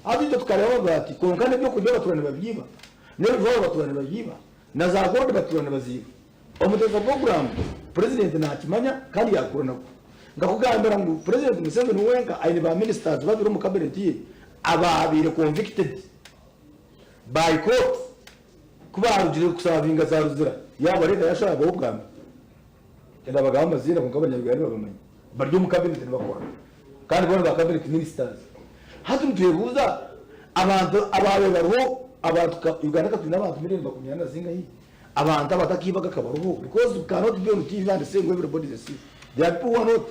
Haza itwe tukareeba amabaati kwonka n'ebyokurya abatuura nibabyiba, n'ebijwaro abatuura nibabyiba. Na za gold batuura nibaziiba. Omuteeka puroguraamu Purezidenti nakimanya kandi yakura nagwo. Nkakugambira ngu Purezidenti Museveni wenka aine ba ministers babiri omu cabinet ye abaabaire convicted by court ku baarugire kusavinga za Luzira yaabareeta yashusha yaabaha obwami. Tindabagamba amaziina kwonka abanya-Uganda nibabamanya. Bari omu cabinet nibakora kandi boona ba cabinet ministers. Hati nitwebuuza abantu abaabaire bariho abantu ka Uganda ka twine abantu million makumyana na zingahi abantu abatakiibaga ka bariho because you cannot be on TV and say ngu everybody is a thief. There are people who are not.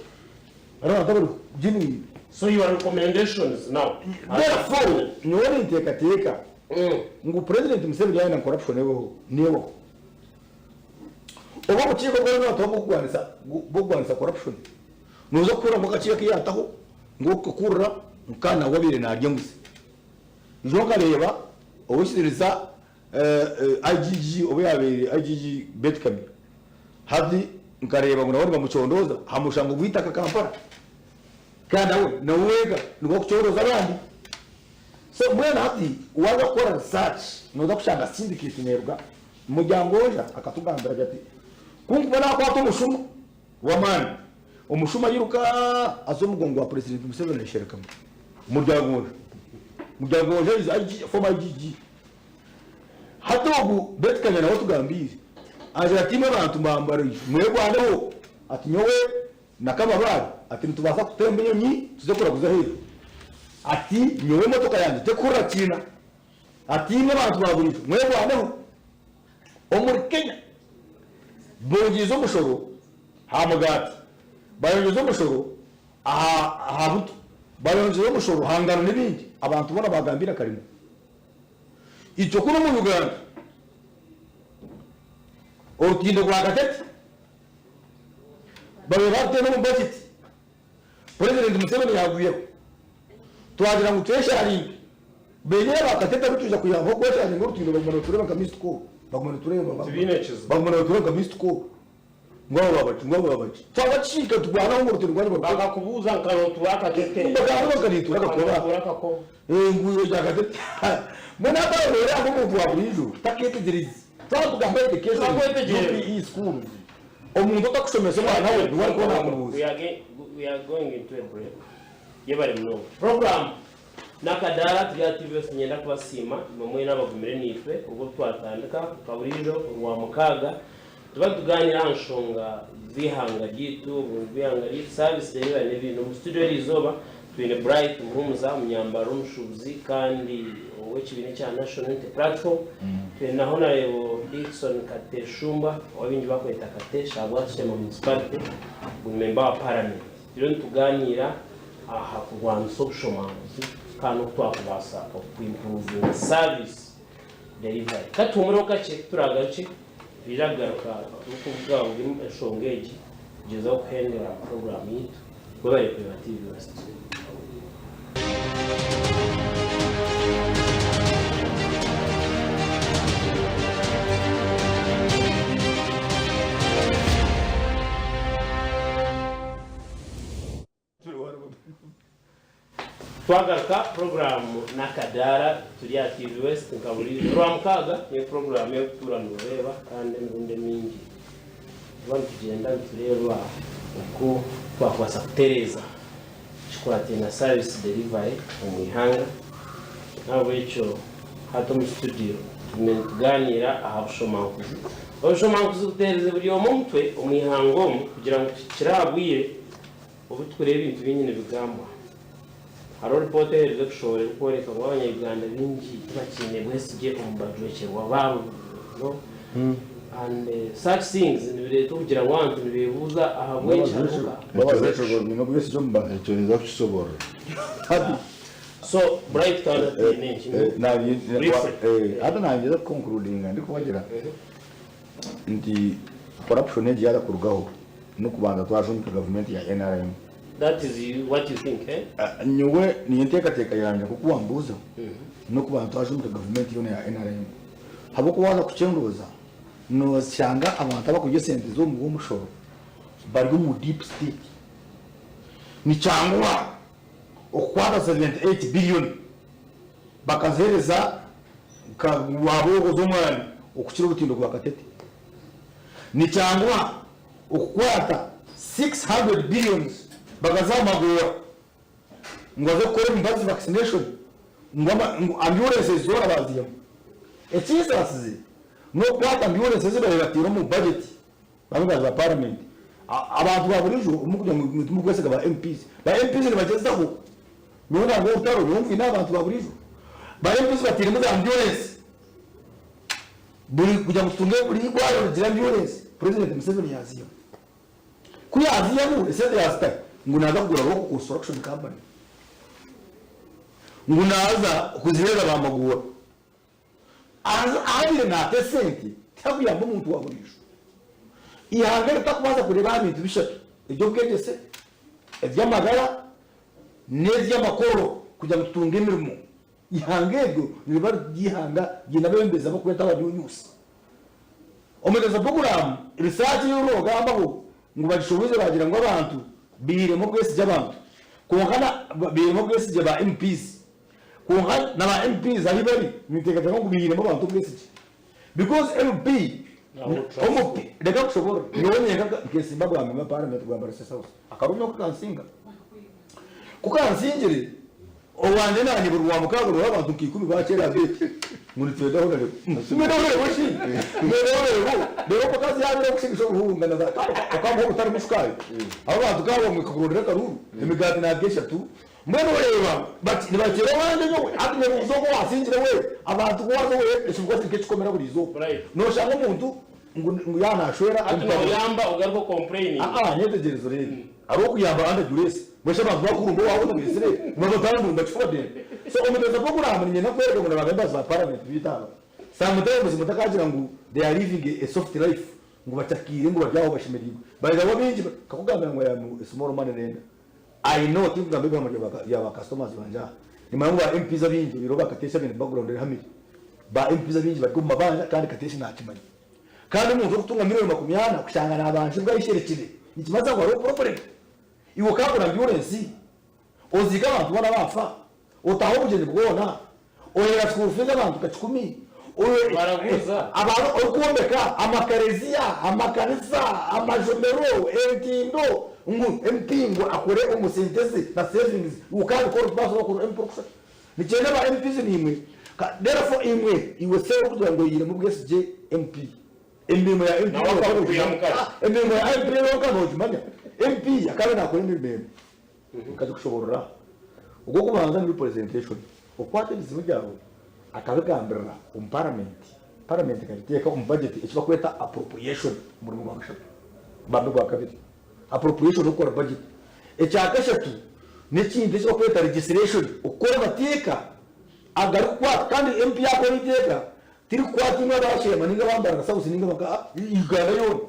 Hariho abantu abari genuine. So your recommendations now as a Therefore, president? nyowe ninteekateeka ngu President Museveni yaayenda ngu corruption ebeho, neebaho. Obu obukiiko bwona abantu abarikugwanisa bw'okugwanisa corruption noza kuhurira ngu akakiiko aku yataho ngu okukakurira ngu kandi nawe abaire narya enguzi. Ijo nkareeba owekitiinisa IGG obu yabaire IGG Beti Kamya hati nkareeba ngu nawe nibamucondooza aha mushango gw'eitaka Kampala kandi nawe nawe wenka niwe arikucondooza abandi. So mbwenu hati waza kukora research noza kushanga syndicate neruga Muryangonja akatugambira agira ati, Ku nkuba naakwata omushuma w'amaani, omushuma airuka aza omu mugongo gwa Purezidenti Museveni ayesherekamu. Muryangonja. Muryangonja is IG, former IGG. Hati ogu Beti Kamya nawe atugambiire, agira ati, Imwe bantu mbambara mwerwaneho, ati nyowe na Kamabare ati nitubaasa kutemba enyonyi tuze kuraguza aheeru. Ati nyowe emotoka yangye tekuhurira kiina. Ati, Imwe bantu ba buriijo, mwerwaneho. Omuri Kenya bongyize omushoro aha mugaati, bayongyeza omushoro aha buto, bayongyeza omushoro aha ngano n'ebindi. Abantu boona bagamba eiraka rimwe. Itwe kunu omu Uganda, orutindo rwa Katete babaire barutaire omu bajeti. Purezidenti Museveni yaagwireho twagira ngu twesharinge benyini aba Katete abitwija kuyambaho kwesharinga orutindo baguma nibatureba nka missed call baguma nitureba Tibaine kizibu. baguma nibatureba nka missed call ngu aba babaki ngu aba babaki twaba tukiika nitugwanaho ngu orutindo rwanyu barukore Bakakubuuza nka notuura Katete. Bagamba nka nintuura Kakoba. Notuura Kakoba. Enguudo za Katete mbwenu hati aho noreeba ngu omuntu wa buriijo takeetegyereza twaba tugamba education Takwetegyereza. UPE schools Omuntu otakushomesa omwana we niwe arikuba namubuuza. We are going into a break. Yebare munonga. Program Nakadaara turi aha TVS niinyenda kubasiima imwe mwena abagumire naitwe kuruga obu twatandika nka buriijo orwamukaaga nituba nitugaaniira aha nshonga z'eihanga ryaitu, oburungi bw'eihanga ryaitu, service delivery n'ebindi. Omu studio eriizooba twine Bright Muhumuza omunyambaro omushuubuzi kandi ow'ekibiina ekya National Unity Platform. Twine na Honarebo Dickson Kateshumba ou abaingi barikweta Katesh ahabwa Sheema Municipality, ogu ni memba wa Paramenti. Turiyo nitugaaniira aha kurwanisa obushomankuzi kandi n'oku twakubaasa oku impuruvinga service. Delivery. Ka tuhumureho kakye ku turaagarukye twija kugaruka turikuvuga ngu enshonga egi kugyezaho kuhendera puroguraamu yaitu. Mwebare kureeba TV West. Twagaruka puroguraamu n'akadaara turi aha TV West nka buriijo. Orwamukaaga niyo puroguraamu erikutuura nooreeba kandi emirundi emingi tuba nitugyenda nitureeba oku twakubaasa kutereeza ekikwataine na service delivery omu ihanga. N'ahabw'ekyo hati omu studio tugume nitugaaniira aha bushomankuzi. Obushomankuzi buteerize buri omwe omutwe omu ihanga omu kugira ngu tuhikire aha bwire Obu turikureeba ebintu bingi nibigambwa, hariho ripoota eherize kushohora erikworeka ngu Abanya-Uganda baingi tibakiine bwesigye omu bajwekyerwa baabo and such things nibireeta okugira ngu abantu nibebuuza ahabw'enki hariho ka Ekyo ninza kukisoborora. So Bright kandi atiine enki briefly. Hati nangyezaho kuconcludinga ndikubagira nti corruption egi yaaza kurugaho n'okubanza twashuumika gavumenti ya nrm. That is what you think eh? Nyowe niyo enteekateeka yangye nk'oku wambuuza, n'okubanza twashuumika gavumenti yoona ya nrm. Ahabw'okuba waaza kukyendooza, nooshanga abantu abakurya esente z'omuwi w'omushoro bari omu deep state. Nikyanguha okukwata 78 billion bakaziheereza nka waaba oguza omwani okukira orutindo rwa Katete. Nikyanguha okukwata 600 billions bakaziha Magoola ngu baze kukora emibazi vaccination ngu ngu ambulances zoona bazihamu. Ekinsaasize n'okukwata ambulances ezi baabaire bataire omu budget bamwe ba parliament. Abantu ba burijo omu kugira ngu timurikwesiga ba MPs. Ba MPs nibagyezaho nyowe nangwa orutaro nyowe nfwine aha bantu ba burijo. Ba MPs batairemu za ambulance buri kugira ngu tutunge buri irwariro rigire ambulance President Museveni yazihamu. Ku yazihamu esente yazitahe ngu naza kugura Rock Construction Company ngu naza kuzihereza ba Magoola. Ahabaire naata esente tihakuyamba omuntu wa buriijo. Eihanga eritakubaasa kureeba aha bintu bishatu, eby'obwegyese, eby'amagara n'eby'amakoro kugira ngu tutunge emirimo, eihanga eryo niriba riri eihanga riine abeebembezi abarikweta abanyunyusi. Omwegyesa Puroguraamu risaaki ei orikugambaho ngu bagishohoize baagira ngu abantu baihiremu obwesigye abantu kwonka baihiremu obwesigye ba MPs Kwonka na ba MPs ahi bari ninteekateeka ngu baihiremu abantu obwesigye because MP omu reka nkushoboorore nyowe nyenka nkesimba bwa member parliament bwa Mbarara South akarumi ako kansinga ku kansingire owangye nanye buri rwamukaaga noreeba abantu nka ikumi bakyera beeti ngu nitwenda honarebo mwenda honarebo shi mwenda honarebo reero omukazi yaaba okushigisha obuhunga na za okamuha obutarimu shukaari abo bantu kaaba kakurondera akaruru emigaati narya eshatu Mbwenu oreeba bati nibateera owangye nyowe hati nyebuuza ogu owasingire we abantu ku waaza owe ekibuga kiri nk'ekikomera buri izooba noshanga omuntu ngu ngu yaaba nashwera Hati noyamba ogaruke okompureyininge. Aa nyetegyereza oreebe hariho okuyamba under duress mbwenu shi abantu bakurumba owaawe otamwetsire nibabatandumba kifuba then so omuteesa puroguraamu niinyenda kukworeka ngu na ba members ba parliament beitu aba sometimes mutakagira ngu they are living a soft life ngu bacakiire ngu bari aho bashemereirwe by the way abaingi nkakugambira ngu I am a small money lender. I know tinkugamba ebihama bya ba customers bangye aha. Nimanya ngu ba MPs abaingi oihireho ba Kateesi abaine background ehamire, ba MPs abaingi bari omu mabanja kandi Kateesi nakimanya. Kandi omuntu orikutunga million 40 kushanga nabanjibwa ayesherekire nikimanyisa ngu hariho problem. Iwe okagura ambulance, oziika abantu boona baafa, otaaha obugyenyi bwona, Oheera school fees abantu nka kikumi, Baraguza. abantu orikwombeka amakareziya, amakanisa, amashomero, entindo ngu MP ngu akore omu sente ze na savings iwe okabikora otibaasa wakora MP orikushusha Nikyenda ba MPs naimwe therefore imwe iwe se orikugira ngu oyiiremu obwesigye MP emirimo ya MP Nawe yonka akakukwiha nogimanya mukazi. emirimo ya MP yonka nogimanya MP akaba nakora emirimo emwe Nkagikushobororaho. Ogw'okubanza ni representation, okukwata ebizibu byawe akabigambirira omu paramenti, paramenti ekabiteeka omu budget eki barikweta appropriation omurimo gwa kashatu bambe gwa kabiri. Appropriation n'okukora budget. Ekya kashatu n'ekintu eki barikweta legislation, okukora amateeka agarikukwata kandi MP yaakora eiteeka. Tirikukwata imwe aba Sheema ninga aba Mbarara South ninga aba nka Uganda yoona.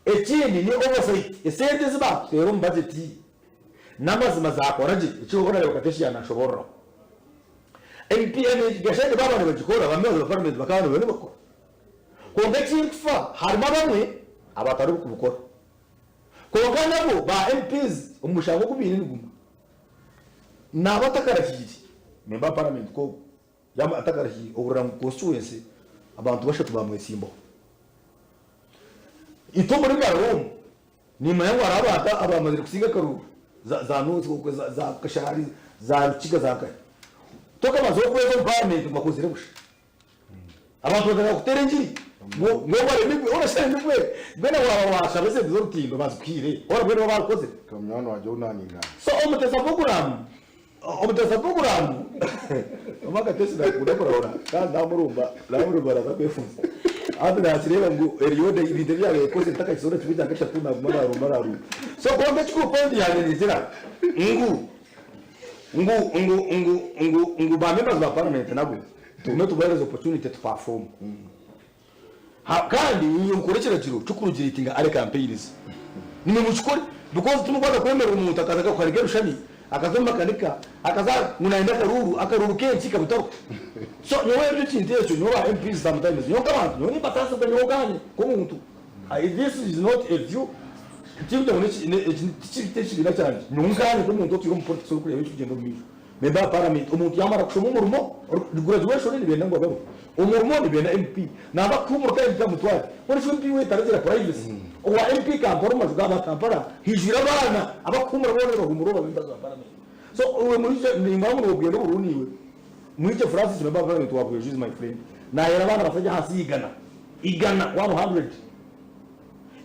Ekindi ni oversight, esente ezi baakuteera omu budget n'amazima zaakora gye, eki Honourable Kateshi yaanashoboororaho. MP gashenge baaba nibagikora, ba members ba parliament bakaba nibo nibakora. Kwonka ekinkufa harimu abamwe abatarikubikora. Kwonka nabo ba MPs omushango ogu baine nigumwe. Naaba atakarahiire member wa parliament k'ogwo yaaba atakarahiire ohurira ngu constituency abantu bashatu bamwetsimbaho. Itwe omuri Mbarara omu nimanya ngu hariho abantu abamazire kusinga akaruru za za North okwe za za Kashari za Rukiga za nkahi. Tokamazeho okwezi omu parliament ngu bakozire busha. Abantu batandika kuteera engiri ngu ngu obare emigwe, orashara emigwe mbwenu waaba waashaba esente z'orutindo bazikuhaire hoona mbwenu baba baarukozire. Munywani wangye ou naaningana. So omutesa puroguraamu omutesa puroguraamu omwe akatesi naakunda kurahura kandi naamurumba naamurumba naaza kwefuuza. Hati naakireeba ngu eriyo ebintu ebi yaabaire akozire ntakakizoora kimwe kya kashatu naaguma naarumba naarumba. So kwonka ekikuru point yangye neegira ngu ngu ngu ngu ngu ngu ba members ba parliament nabo Tugume tubahereze opportunity to perform. Ha kandi inywe mukore ekiragiro ky'okurugiratinga are campaigns. Nimwe mukikore because timukubaasa kwemerera omuntu akaza akakuhariga ebishushani, akaza omu makanika, akaza ngu nayenda akaruuru, akaruuru k'enki kabutaro. So nyowe ebyo ekintu ekyo nyowe ba MPs sometimes nyowe nk'abantu nyowe nimbasaasibwa nyowe nkanye nk'omuntu. This is not a view tikugira ngu eki ti ekibiina kyangye nyowe nkanye nk'omuntu otwire omu politics orikureeba ekirikugyenda omu maisho. Member wa parliament omuntu yamara kushoma omurimo graduation nibenda ngu abeho omurimo nibenda MP naba kuhumuruka MP amutware mbwenu shi MP we taragira privacy owa MP Kampala omu maju gaba Kampala hijwire abaana abakuhumura boona nibahumura oba members ba parliament so iwe mwije nimba ngu nobwenda oburuni iwe mwije Francis member wa parliament wa Bwejuzi my friend nahera abaana basajja ahansi ya igana igana 100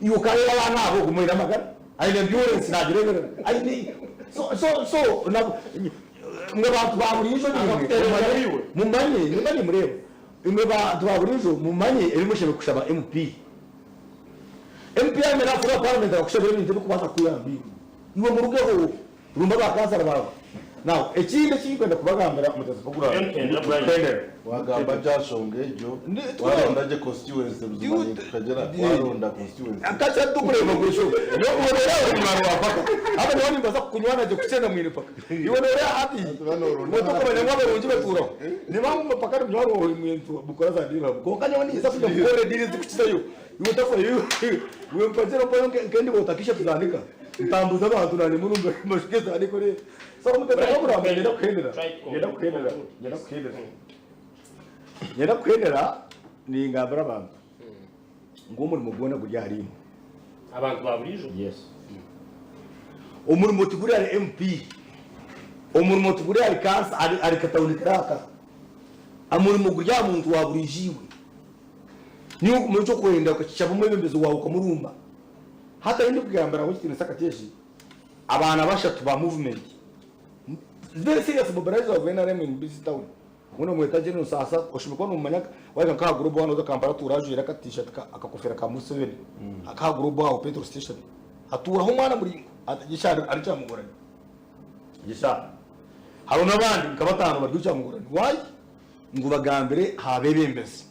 Iwe okareeba abaana abo ogumwe aine amagara, aine endurance nagireberera, aine so so so na imwe bantu ba buriijo nimwe mumanye mumanye nimba nimureeba imwe bantu ba buriijo mumanye ebi mushemereire kushaba MP. MP yamara afura parliament akakushabira ebintu ebikubaasa kukuyamba iwe. Iwe murugeho Rumba ba kansara baawe. Now ekindi eki nkwenda kubagambira muteze Kendera. Wagamba gye aha nshonga egyo, waronda gye constituency buzima ninkukagira waronda constituency. Akakya tukureba ngu esho nokuhorera ori munywani wa paka. Hati nyowe nimbaasa kukunywana gye kukira na mwine paka. Iwe noreeba hati motoka omanya ngu abarungi batuuraho. Niba ngu paka ari munywani waawe mwine mukora za deal hamwe. Kwonka nyowe ninyija kuja kukukorera deal ezikukizayo. Iwe otafayo iwe mpagyere mpayo nk'endibo otakisha tuzanika. Ntambuza abantu nanye mbwenu mbashuke esaani kuri. So omuteta gw'okuramba niinyenda kuhendera, niinyenda kuhendera, niinyenda kuhendera. Niinyenda kuhendera ningambira abantu ngu omurimo gwona guri ahari imwe. Abantu ba buriijo? Yes. Omurimo tiguri ahari MP, omurimo tiguri ahari kansa, ahari katawuni kiraaka. Omurimo guri aha muntu wa buriijo iwe. Niiwe okumanya eki orikwenda okakishaba omwebembezi waawe okamurumba. Hati ahi ndikugambira ahu ekitiinisa Kateshi, abaana bashatu ba movement very serious mobilizer of NRM in Busy town mbwenu bamweta General Sasa oshemeriire kuba nomumanya wahika nka aha Global wanu oza Kampala atuura ajwaire aka t-shirt akakofira ka Museveni aka aha Global aho petrol station atuuraho omwana muraingwa gisha ari Kyamugorani gisha hariho n'abandi nka batano bari Kyamugorani why ngu bagambire aha bebembezi.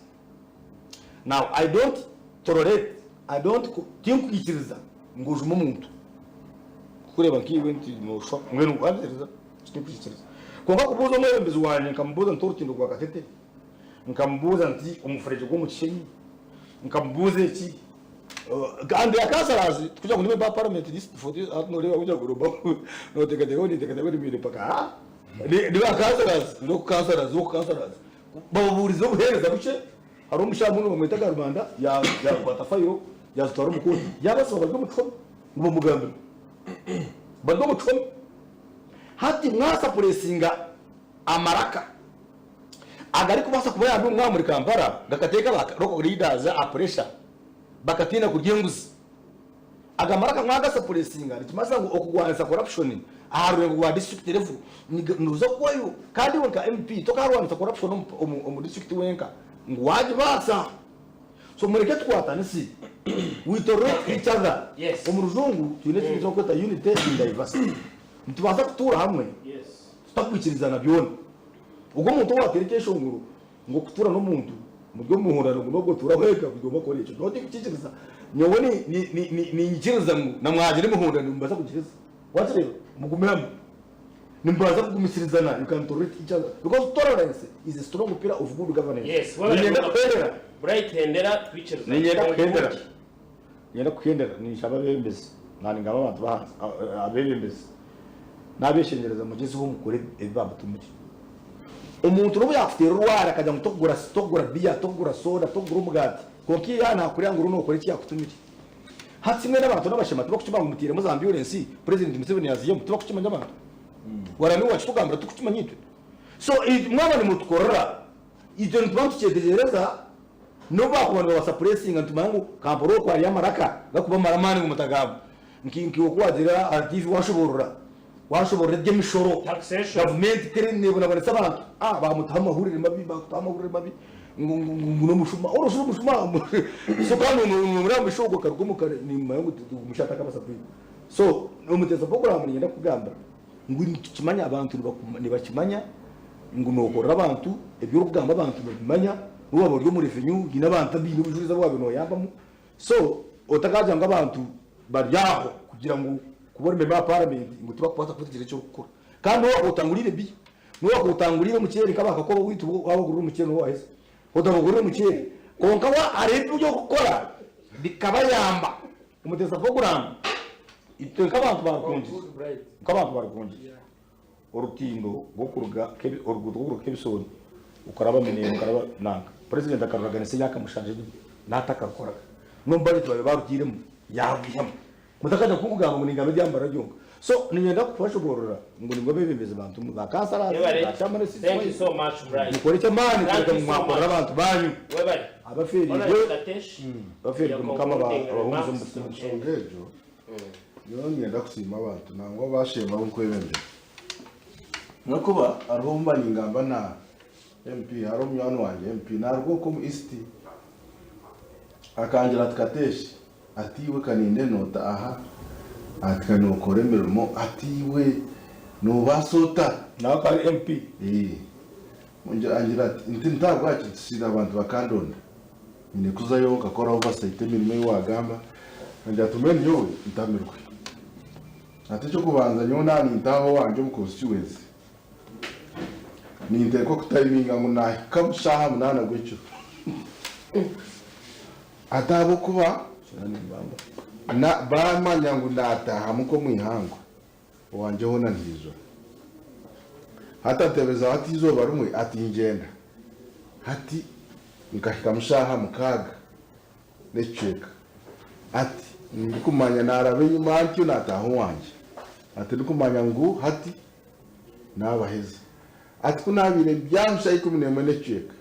Now I don't tolerate, I don't tinkwikiriza ngu ojume omuntu kukureeba nkaiwe nti noshwa mbwenu wabikiriza tinkwikiriza. Kwonka kubuuza omwebembezi wangye nkamubuuza nti orutindo rwa Katete, nkamubuuza nti omufuregye gw'omu Kishenyi, nkamubuuza eki kandi akansarazi tikugira ngu ndi member wa parliament this for this hati noreeba ngu noteekateeka ngu ninteekateeka ngu ndi paka haa ni ba councillors local councillors local councillors Bababuurize obuheereza bukye, hariho omushaija mbwenu nibamweta Karubanda yaakwata fayiro yaazitwara omu kooti yaabasiba bari omu kihome ngu bamugambire bari omu kihome. Hati mwasapuresinga amaraka agarikubaasa kubayamba omu mwaba muri Kampala gakateeka ba local leaders aha pressure bakatiina kurya enguzi. Aga maraka mwagasapuresinga nikimanyisa ngu okugwanisa corruption aha rurengo rwa district level niruza kuhwayo kandi iwe nka MP tokarwanisa corruption omu district wenka ngu wagibaasa. So mureke tukwatanise we tolerate each other. Omu rujungu twine ekintu eki barikweta unity in diversity. Nitubaasa kutuura hamwe tutakwikirizana byona. Ogwo omuntu owateera ekyeshongoro. ngu okutuura n'omuntu muri omu muhurano ngu n'obwo otuura wenka buri omwe akora ekyo. Nyowe tindikukiikiriza. Nyowe niinyikiriza ngu na mwagira emihondano nimubaasa kugiheza. Wakireeba? Mugume hamwe. Nimubaasa kugumisirizana, you can tolerate each other because tolerance is a strong pillar of good governance. Yes, webale Niinyenda kuruga kuhendera. Bright hendera twikiriza. Niinyenda kuhendera. Conclude. Niinyenda kuhendera ninshaba abeebembezi naanye ningamba abantu b'ahansi abeebembezi naabeshengyereza mugyezeho mukore ebi baamutumire. Omuntu n'obu yaakuteera orwari akagira ngu tokugura tokugura biya, tokugura soda, tokugura omugaati, kwonka iwe yaaba naakureba ngu oriyo nookora eki yaakutumire. Hati mbwenu abantu n'abashema tibakukimanya ngu mutairemu za ambulensi, Purezidenti Museveni yaaziihamu, tibakukimanya abantu. Waraba niiwe waakitugambira tikukimanya itwe. So mwaba nimutukorera itwe nituba nitukyetegyereza n'obu baakuba nibabasapuresinga nitumanya ngu Kampala okwo hariyo amaraka garikubamara amaani ngu mutagamba. Nka iwe ku waagira ahari tiivi waashoboorora, waashoboorora eby'emishoro, gavumenti ku eriyo neebonabonesa abantu, baamutaho amahurire mabi, baakutaho amahurire mabi ngu ngu n'omushuma, ori omushuma so kandi noreeba omushuma ogwo akaruga omuka nimumanya ngu omushuma takabaasa kwiba. So omuteesa puroguraamu niinyenda kukugambira ngu nitukimanya abantu nibakimanya ngu nookorera abantu, ebi orikugamba abantu nibabimanya, n'obu waaba ori omu revenue haine abantu abaine obujurizi abu waabaire nooyambamu. So otakagira ngu abantu bari aho kugira ngu kuba ori memba wa paramenti ngu tibakubaasa kukugira eki orikukora. Kandi n'obu wakuba otanguriire biya, n'obu wakuba otanguriire omuceeri nk'aba Kakoba owaitu bo waaba ogurire omuceeri niwe waaheza, otabagurire omuceeri kwonka bo hariho ebi orikukora bikabayamba. Omuteesa puroguraamu itwe nk'abantu ba Rukungiri, nk'abantu ba Rukungiri, orutindo rw'okuruga oruguuto rw'okuruga Kebisoni okaraba Minembwe okaraba nanka, purezidenti akaruraganisa emyaka mushanju enyima nahati akarukoraga. N'omu bajeti baabaire barutairemu yaarwihamu. Mutakaija kukugamba ngu ningamba eby'amabara byonka. So niinyenda kubashoboorora ngu nibwo abeebembezi bantu mwe, ba kansarazi, Webale. ba chairman Thank you so much Bright. mukore eky'amaani Thank kureka you ngu so mwakorera much. abantu baanyu. Webale. Abafeeriirwe, Honorable Katesh, abafeeriirwe your Mukama aba- concluding abahuumuze omu remarks. businge. Ensonga egyo nyowe niinyenda kusiima abantu nangwa baasheema abu nkwebembera. Ahabw'okuba hariho obu mba ningamba na MP, hariho munywani wangye MP naaruga okwo omu East akangira ati Katesh, Ati iwe ka ninde noota aha, ati ka nookora emirimo, ati iwe noobaasa ota? Nawe akaba ari MP. Ee. Angira ati, nti ntahabwaki nti abantu bakandonda, nyine kuzayo nkakora oversight emirimo ei waagamba. Angira ati mbwenu nyowe ntamirwe. Ati eky'okubanza nyowe naaba nintaaha owangye omu constituency, ninteekwa kutayiminga ngu naahika shaaha munaana gw'ekiro. Ati ahabw'okuba baamanya ngu naataahamu nk'omu ihangwe, owangye hoona ntiijura. Hati antebezaho ati eizooba rimwe ati ngyenda. Hati nkahikamu shaaha mukaaga n'ekicweka. Ati ndikumanya naaraba enyima ntyo naataaha owangye. Ati ndikumanya ngu hati naabaheza. Ati ku naabaire mbyami shaaha 11 n'ekicweka,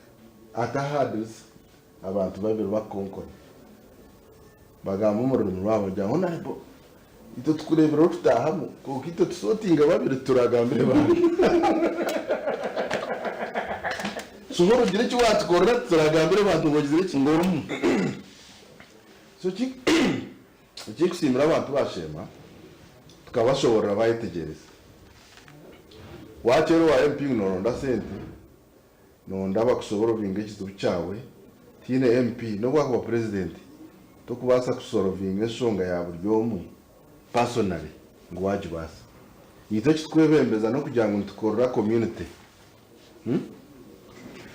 ati aha dirisa Abantu babiri bakonkona, bagamba omu rurimi rwabo bagira ngu Honourable, itwe tukureebire orikutaahamu kwonka itwe tusootinga babiri turagambire bandi. Sohora ogire eki waatukorera turagambire abantu ngu ogizire ki? Ngu orimu. So ekirikusiimira abantu baasheema, tukabashoboorora baayetegyereza. Waakyera owa MP ngu nooronda sente, Nonda abakusorovinga ekizibu kyawe, tihaine MP nobu akuba president tokubaasa kusorovinga enshonga ya buri omwe personally ngu wagibaasa. Itwe ekitukwebembeza nokugira ngu nitukorera community.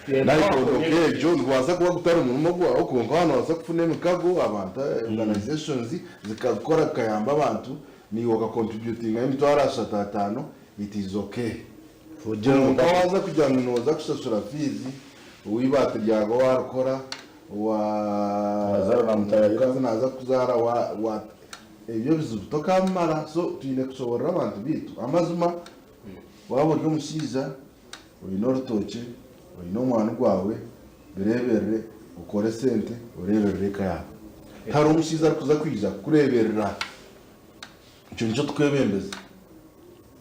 Nayikondo nkegyo nigubaasa kuba gutari murimo gwawe kwonka waaba nobaasa kufuna emikago abantu organisations zikakora zikayamba abantu naiwe oka contributingayo emitwaro ashatu ataano it is okay. Kwonka waaza kugira ngu nooza kushashura fiizi, ow'eibaati ryawe waarikora, owa omukazi naaza kuzaara, wa ebyo ebizibu tokaabimara. So twine kushoboorora abantu baitu amazima. Waaba ori omushaija oine orutookye, oine omwani gwawe, bireeberere, okore sente, oreeberere eka yaawe. Tihariho omushaija arikuza kwija kukureeberera. Ekyo nikyo tukwebembeza.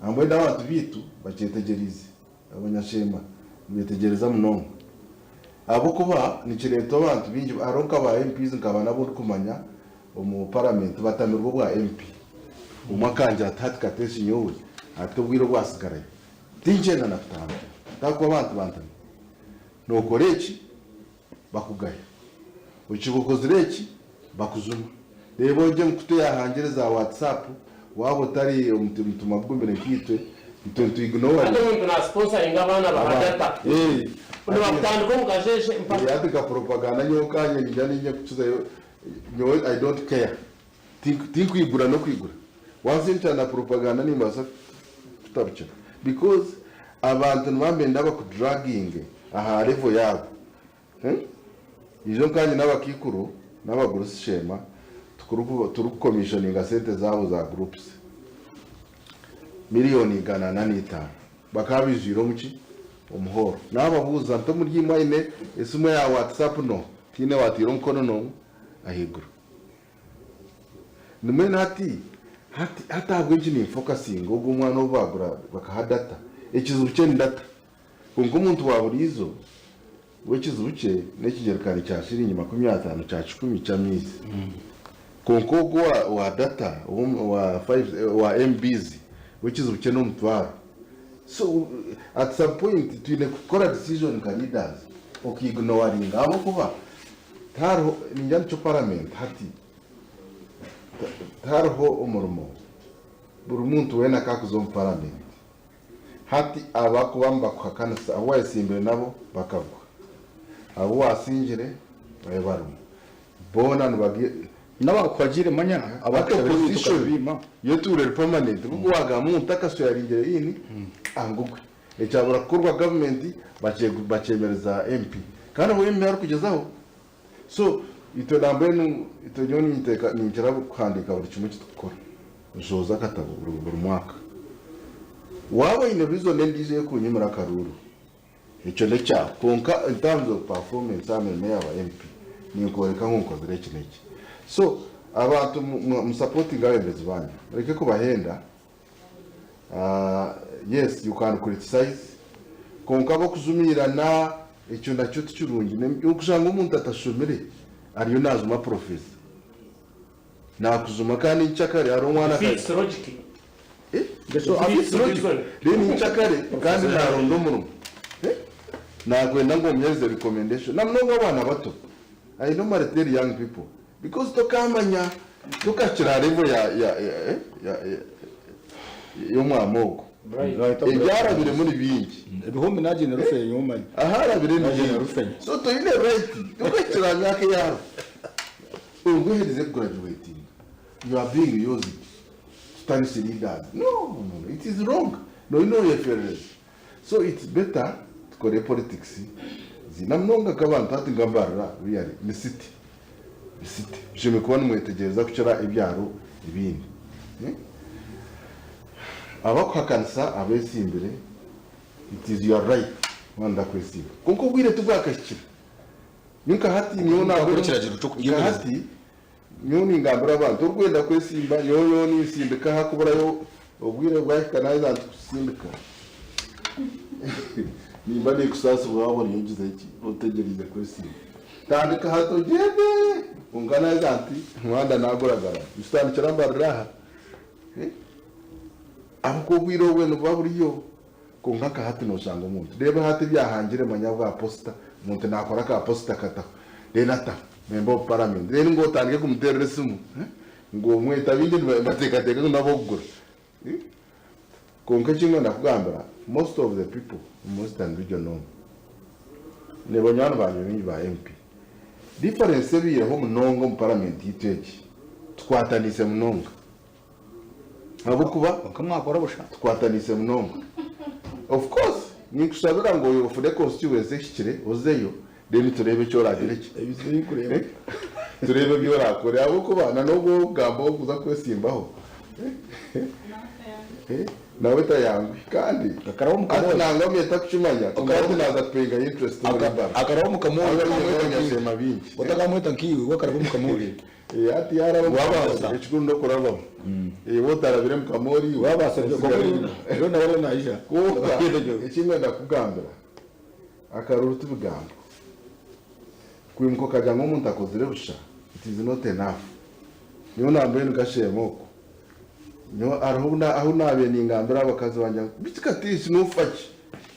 Nambwenu abantu baitu bakyetegyereize, abanyasheema nibeetegyereza munonga ahabw'okuba nikireetwa abantu baingi, hariho nka ba MPs nkaba nabu ndikumanya omu paramenti batamirwe obwa MP, omwe akangira ati hati Kateesi nyowe hati obwire obwasigarayo tinkyenda na kutambura ahakuba abantu bantamire. Nokora eki, bakugaya. Okiba okozire eki, bakujuma. Reeba ogye emikutu eyahangire za WhatsApp, waaba otari omutima gugumire nkaitwe, itwe nitu ignoringa. Hati omuntu na sponsoringa abaana baha data nibakutandika omu kasheshe mpaka. Hati nka propaganda nyowe nkanye niija niinye kukizayo, nyowe I don't care. Tinkwigura n'okwigura. Wansindikira na propaganda nimbaasa kukutabukira because abantu nibaba nibenda bakudraginge aha level yaabo. Ijo nkanye n'abakaikuru n'abagurusi Sheema turikukomishoninga sente zaabo za groups miriyoni 405 bakaba baijwire omuki? Omu hall. Naababuuza nti omuri imwe aine esimu eya WhatsApp no? Tihaine owateire omukono n'omwe ahaiguru. Mbwenu hati hati hati ahabw'enki ninfokasinga ogu omwana ou baagura bakaha data? Ekizibu kye ni data. Kwonka omuntu wa buriizo we ekizibu kye n'ekigyerikani kya shiringi 50 kya kikumi ky'amaizi. Kwonka ogu owa owa data owa five owa MBs we ekizibu kye n'omutwaro. So at some point twine kukora decision nka leaders okiignoringa ahabw'okuba Tihariho, ningira nikyo paramenti hati, tihariho omurimo buri muntu weena akakuza omu paramenti. Hati abakuba nibakuhakanisa abu wayesimbire nabo bakagwa, abu wasingire babe barimu, boona nibabye. N'abakuhagiire manya Hati abakushabire ebintu opposition okabibaima. yo etuura eri permanent, nk'oku wagamba omuntu akaswearingire in angugwe. Ekyabura kukorwa gavumenti bakyemereza MP kandi obu MP arikugyezaho so itwe nambwenu itwe nyowe ninkira kuhandiika buri kimwe ekitukukora nshohoza akatabo buri mwaka waaba oyine reason endiijo ey'okunyimira akaruuru ekyo n'ekyawe kwonka in terms of performance aha mirimo yaaba MP ninkworeka ngu nkozire eki n'eki so abantu musapotinge abebembezi banyu mureke kubahenda. Yes you can criticize kwonka abokujumiirana ekyo nakyo tikirungi okushanga omuntu atashomire ariyo najuma professor nakujuma kandi nkyakare hariho omwana It fits logic. It fits logic then nkyakare kandi naronda omurimo nakwenda ngu omuhereze recommendation namunonga abaana bato I normally tell young people Because tokamanya tokakira level ya ya ya y'omwama ogu. Ebyarabiremu ni bingi. Ebihumbi nagyenda rufenya omanye. Aharabire ni bingi. So toine right tokakira aha myaka eyariho. Obwo oherize kugraduatinga you are being used to tarnish leaders. No no no it is wrong. Noyo noyeferereza. So it's better tukore politics na munonga nk'abantu hati nka Mbarara really ni city ni city mushemereire kuba nimwetegyereza kukira ebyaro ebindi. Abakuhakanisa abesimbire it is your right waaba noyenda kwesimba kwonka obwire tibwakahikire. Nyowe nka hati nyowe nka hati Nyowe ningambira abantu, orikwenda kwesimba, nyowe nyowe ninsindika hakuburayo obwire bwahika naheza ntikusindika. Nimba ninkusaasibwa waaba oriyo ogize ki, otegyereize kwesimba. Tandika hati ogyende, kwonka naheza nti omuhanda naguragara, nikitandikira mbarira aha. Ahabw'okuba obwire obwe nibuba buriyo. Kwonka nka hati noshanga omuntu, reeba hati ebyahangire manya bwa posita, omuntu nakora ka posita akataho, then ataho member of parliament, then ngu otandike kumuterera esimu ngu omwete, abaingi nibatekateka ngu nabokugura. Kwonka ekinkwenda kugambira most of the people omu Western region omu, nibanywani bangye baingi ba MP, difference ebaireho munonga omu parliament yaitu egi, tukwatanise munonga. Ahabw'okuba Kwonka mwakora busha. Tukwataniise munonga. Of course ninkushabira ngu ofune constituency ehikire ozeyo then tureebe eki oragire ki. Tureebe ebi orakore ahabw'okuba na n'obu orikugamba orikuza kwesimbaho nawe tayanguhi kandi hati nangwa mbe ntakukimanya kwonka hati naaza kupeyinga interest omuri Mbarara. Akaraba omu kamoori. Abanyashema baingi. Otakamweta nkaiwe, we akaraba omu kamoori. Eh, hati yaraba omu Wabaasa. kamoori, ekikuru n'okurabamu. Eh, waaba otarabire omu kamoori iwe, Wabaasa osigara enyima. reero nawe ariyo naija. Kwonka eki ndenda kukugambira, akaruru ti bigambo. Kwimuka okagira ngu omuntu akozire busha, it is not enough. Nyowe nambwenu nkasheema okwo. Nyowe hariho obu ahu naabaire ningambira abakazi bangye ngu beitu katiisi noofa ki?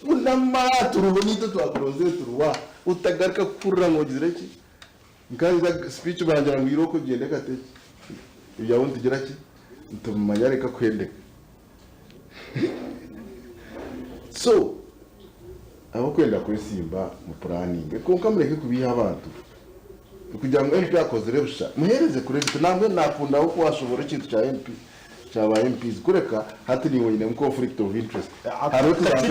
Hunama turiho naitwe twakuronzire turiho aha. Otagaruka kuhurira ngu ogizire ki? Nkanza speech bangira ngu irooko ogyende katekye. Ebyawe nitugira ki? Nitubimanya reka kuhendeka. So abakwenda kwesimba mu puraninge kwonka mureke kubiiha abantu kugira ngu MP akozire busha muhereze credit nambwenu nakundaho ku washobora ekintu kya MP kya ba MPs kureka hati niiwe oinemu conflict of interest hariho kandi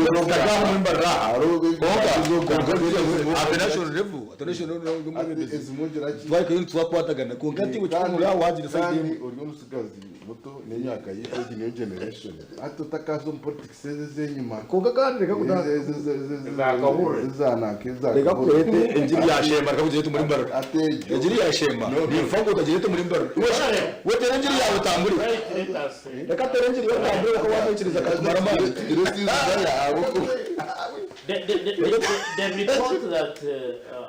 ori omutsigazi muto n'emyaka yaitu egi niyo generation hati otakaza omu politics ezi ezenyima Kwonka kandi reka kuta ezananka reka kureete engiri ya Sheema reka kugireta omuri Mbarara. Engiri ya Sheema ninfa ngu otagireta omuri Mbarara. Iwe teera engiri yaawe otambure. Reka ateere engiri ye otambure reka wamwikiriza akatumara amaani. The, the, the, the, the report that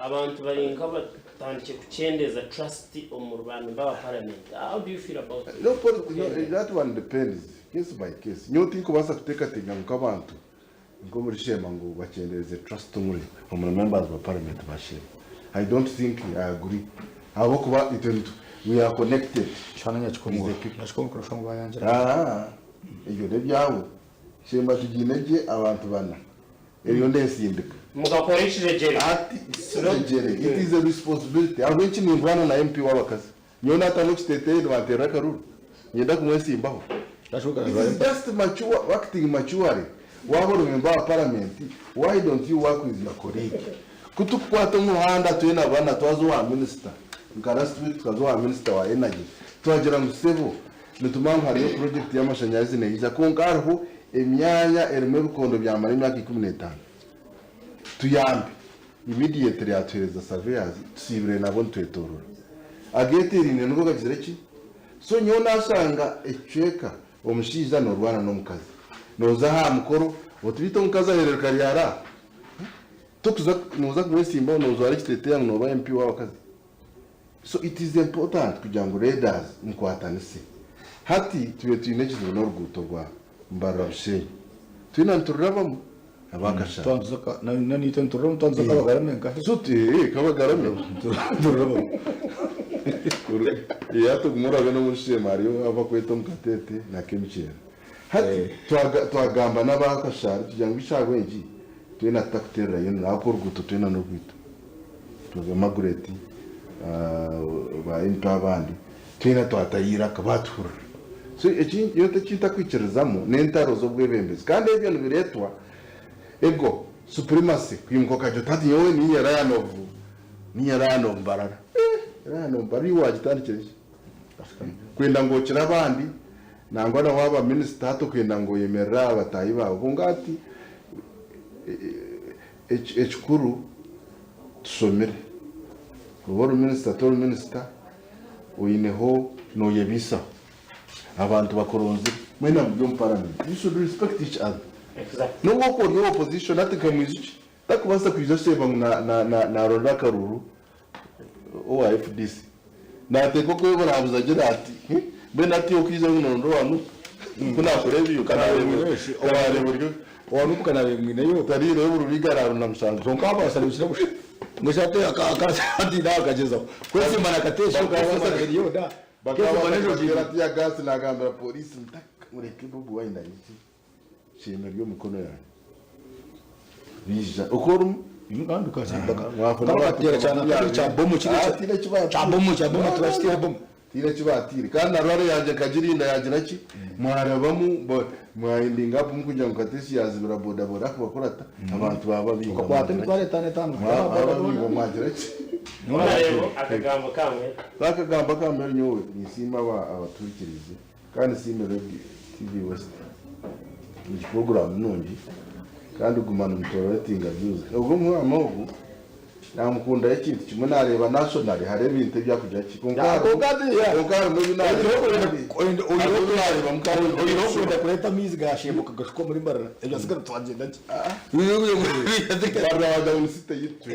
abantu bari nk'abatandikire kukyendeza trust omu ba member ba parliament. How do you feel about it? No, no, that one depends case by case. Nyowe tinkubaasa kuteekateeka ngu nk'abantu nk'omuri Sheema ngu bakyendereze trust omuri omuri members ba parliament ba Sheema. I don't think I agree. Ahabw'okuba itwe nitu we are connected with the people. Ah, ebyo n'ebyawe. Sheema tugiine gye abantu bana. Eryo ndesindika. Mukakora ekijegyere. Ati kijegyere. It is a responsibility. Ahabw'enki nindwana na MP w'abakazi? Nyowe natamu ekiteteeyi nibanteerera akaruru? Niinyenda kumwesimbaho? It is just mature, acting maturely. Waaba ori member wa parliament, why don't you work with your colleague? Ku tukukwata omuhanda twena bana twaza owa minister, nka last week tukaza owa minister wa energy, twagira ngu sebo, Nitumanya ngu hariyo purojekiti y'amashanyarazi neija kwonka hariho emyanya erimu ebikondo byamara emyaka 15. Tuyambe. Immediately atuhereza surveyors tusiibire nabo nitwetorora. Agetereine nigo gagizire ki? So nyowe nashanga ekicweka omushaija norwana n'omukazi. Noza aha mukoro oti beitu omukazi ahereruka ryari aha? Tokuza noza kumwesimbaho nojwara ekiteteeya ngu noba MP w'abakazi. So it is important kugira ngu leaders mukwatanise. Hati tubaire twine ekizibu n'oruguuto rwa Mbarara Bushenyi. Twena nitururabamu aba Kashari. So eh Kabagarame. Eh hati ogume orabe n'omuri Sheema hariyo abu bakweta omu Kateete na Kemikyera. Hati twagamba n'aba Kashari tugira ngu eshaaha egi twena tutakuteererayo ahabw'okuba oruguuto twena n'orwaitu. Twebwe Margaret, ba MP abandi twena twatayo eiraka baatuhurira. So eki nyowe ekintakwikirizamu n'entaro z'obwebembezi kandi ebyo nibireetwa ego supremacy kwimuka okagira oti hati nyowe niinye Lion of niinye Lion of Mbarara. Eh, Lion of Mbarara iwe waagitandikire ki? Kwenda ngu okire abandi nangwa na waaba minisita hati okwenda ngu oyemerere aha bataahi baawe kwonka hati Ekikuru tushomire. Oba ori minisita tori minisita oineho noyebeisaho. Abantu bakuronzire mwena muri omu parliament you should respect each other. Nobu wakuba ori owa opposition hati nka Mwijukye takubaasa kwija sheeba ngu naronda akaruru owa FDC. Nateekwa kweburabuza agire ati mbwenu hati iwe okwija ngu noronda owa Nup ku nakureeba iwe kanareeba ori Owa Nup kanareeba mwineyo. Otariireyo buri wiiki araarunda mushanju. Kwonka abaasa nibukira busha. Mbwenu shi hati nawe akagyezaho kwesimba na Kateesha okesimba na Elioda okesimba n'Enjojo ibiri. Tear gas nagambira police mureke Bobi Wine aije. Sheema eri omu mikono yangye. Baija. Oku orimu? Tihaine eki baatiire. Kandi na rwari yangye nkagirinda yaagira ki? Mwarabamu mwayendinga apu murikugira ngu Kateesi yaazibira bodaboda kubakurata, abantu baababinga mwagira ki? Baababinga mwagira ki? Akagambo akamwe nyowe ninsiima abatuhikiriize. Kandi nsiime Radio TV West egi puroguraamu nungi kandi guma nimutoroletinga views. Ogu omwama ogu. Namukundaho ekintu kimwe nareeba nationally hariho ebintu ebi arikugira ki kwonka kwonka harimu ebi nareeba Oyireho kwenda kureeta amaizi gashemba okagashuka omuri Mbarara ebyasigara twagyenda gye. Mbarara wagira ngu ni city yitu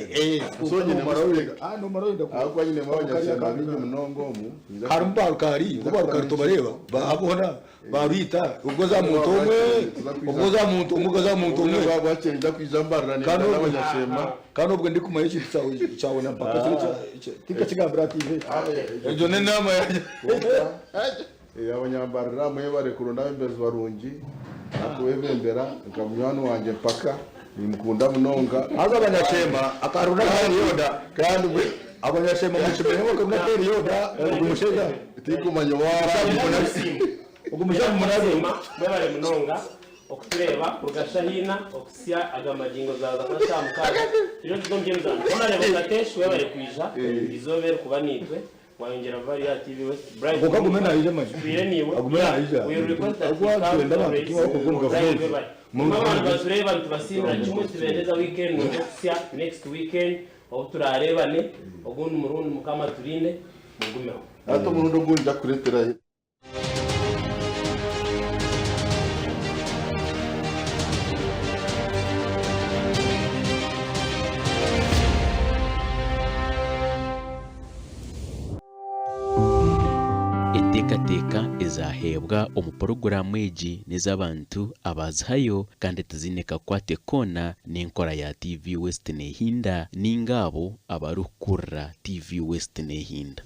so nyinemu ahabw'okuba nyinemu abanyashemba baingi munonga omu. Harimu ba Rukari, bo ba Rukari tobareeba ba boona ba Rwita obwo za muntu omwe obwo za muntu omwe obwo za muntu omwe. Kandi obwo kandi obwo ndikumanya ekintu kyawe kyawe na mpaka kiri tinkakigambira aha TV. Egyo n'enaama yangye. Abanyambarara mwebare kuronda abebembezi barungi bakubebembera nka munywani wangye mpaka nimukunda munonga. Haza abanyashemba akarunda akariyoda kandi abanyashemba mukimenye ngu akarunda akariyoda ogu mushaija tikumanya owaara. Ogu mushaija mumunabe. Mwebare munonga okutureeba kuruga Shahina okusya aga magingo zaaza kuba shaaha mukaaga turiyo nituza omu by'emizaano. Honourable Katesh webare kwija eizooba eri kuba naitwe wayongyera value aha TV West. Bright Kwonka agume naija manya. Tutwire naiwe. Agume naija. We request that Ahabw'okuba you come nitwenda abantu always. kimwe abarikuruga omu Bright gavumenti. webare. Imwe abantu batureeba nitubasiimira kimwe nitubendeza weekend nungi okusya next weekend obu turareebane ogundi murundi Mukama aturinde mugumeho. Hati omurundi ogundi nja kukureetera. Enteekateeka ezaaheebwa omu puroguraamu egi n'ez'abantu abaazihayo kandi tiziine kakwate koona n'enkora ya TV West Nehinda ninga abo abarikukurira TV West Nehinda.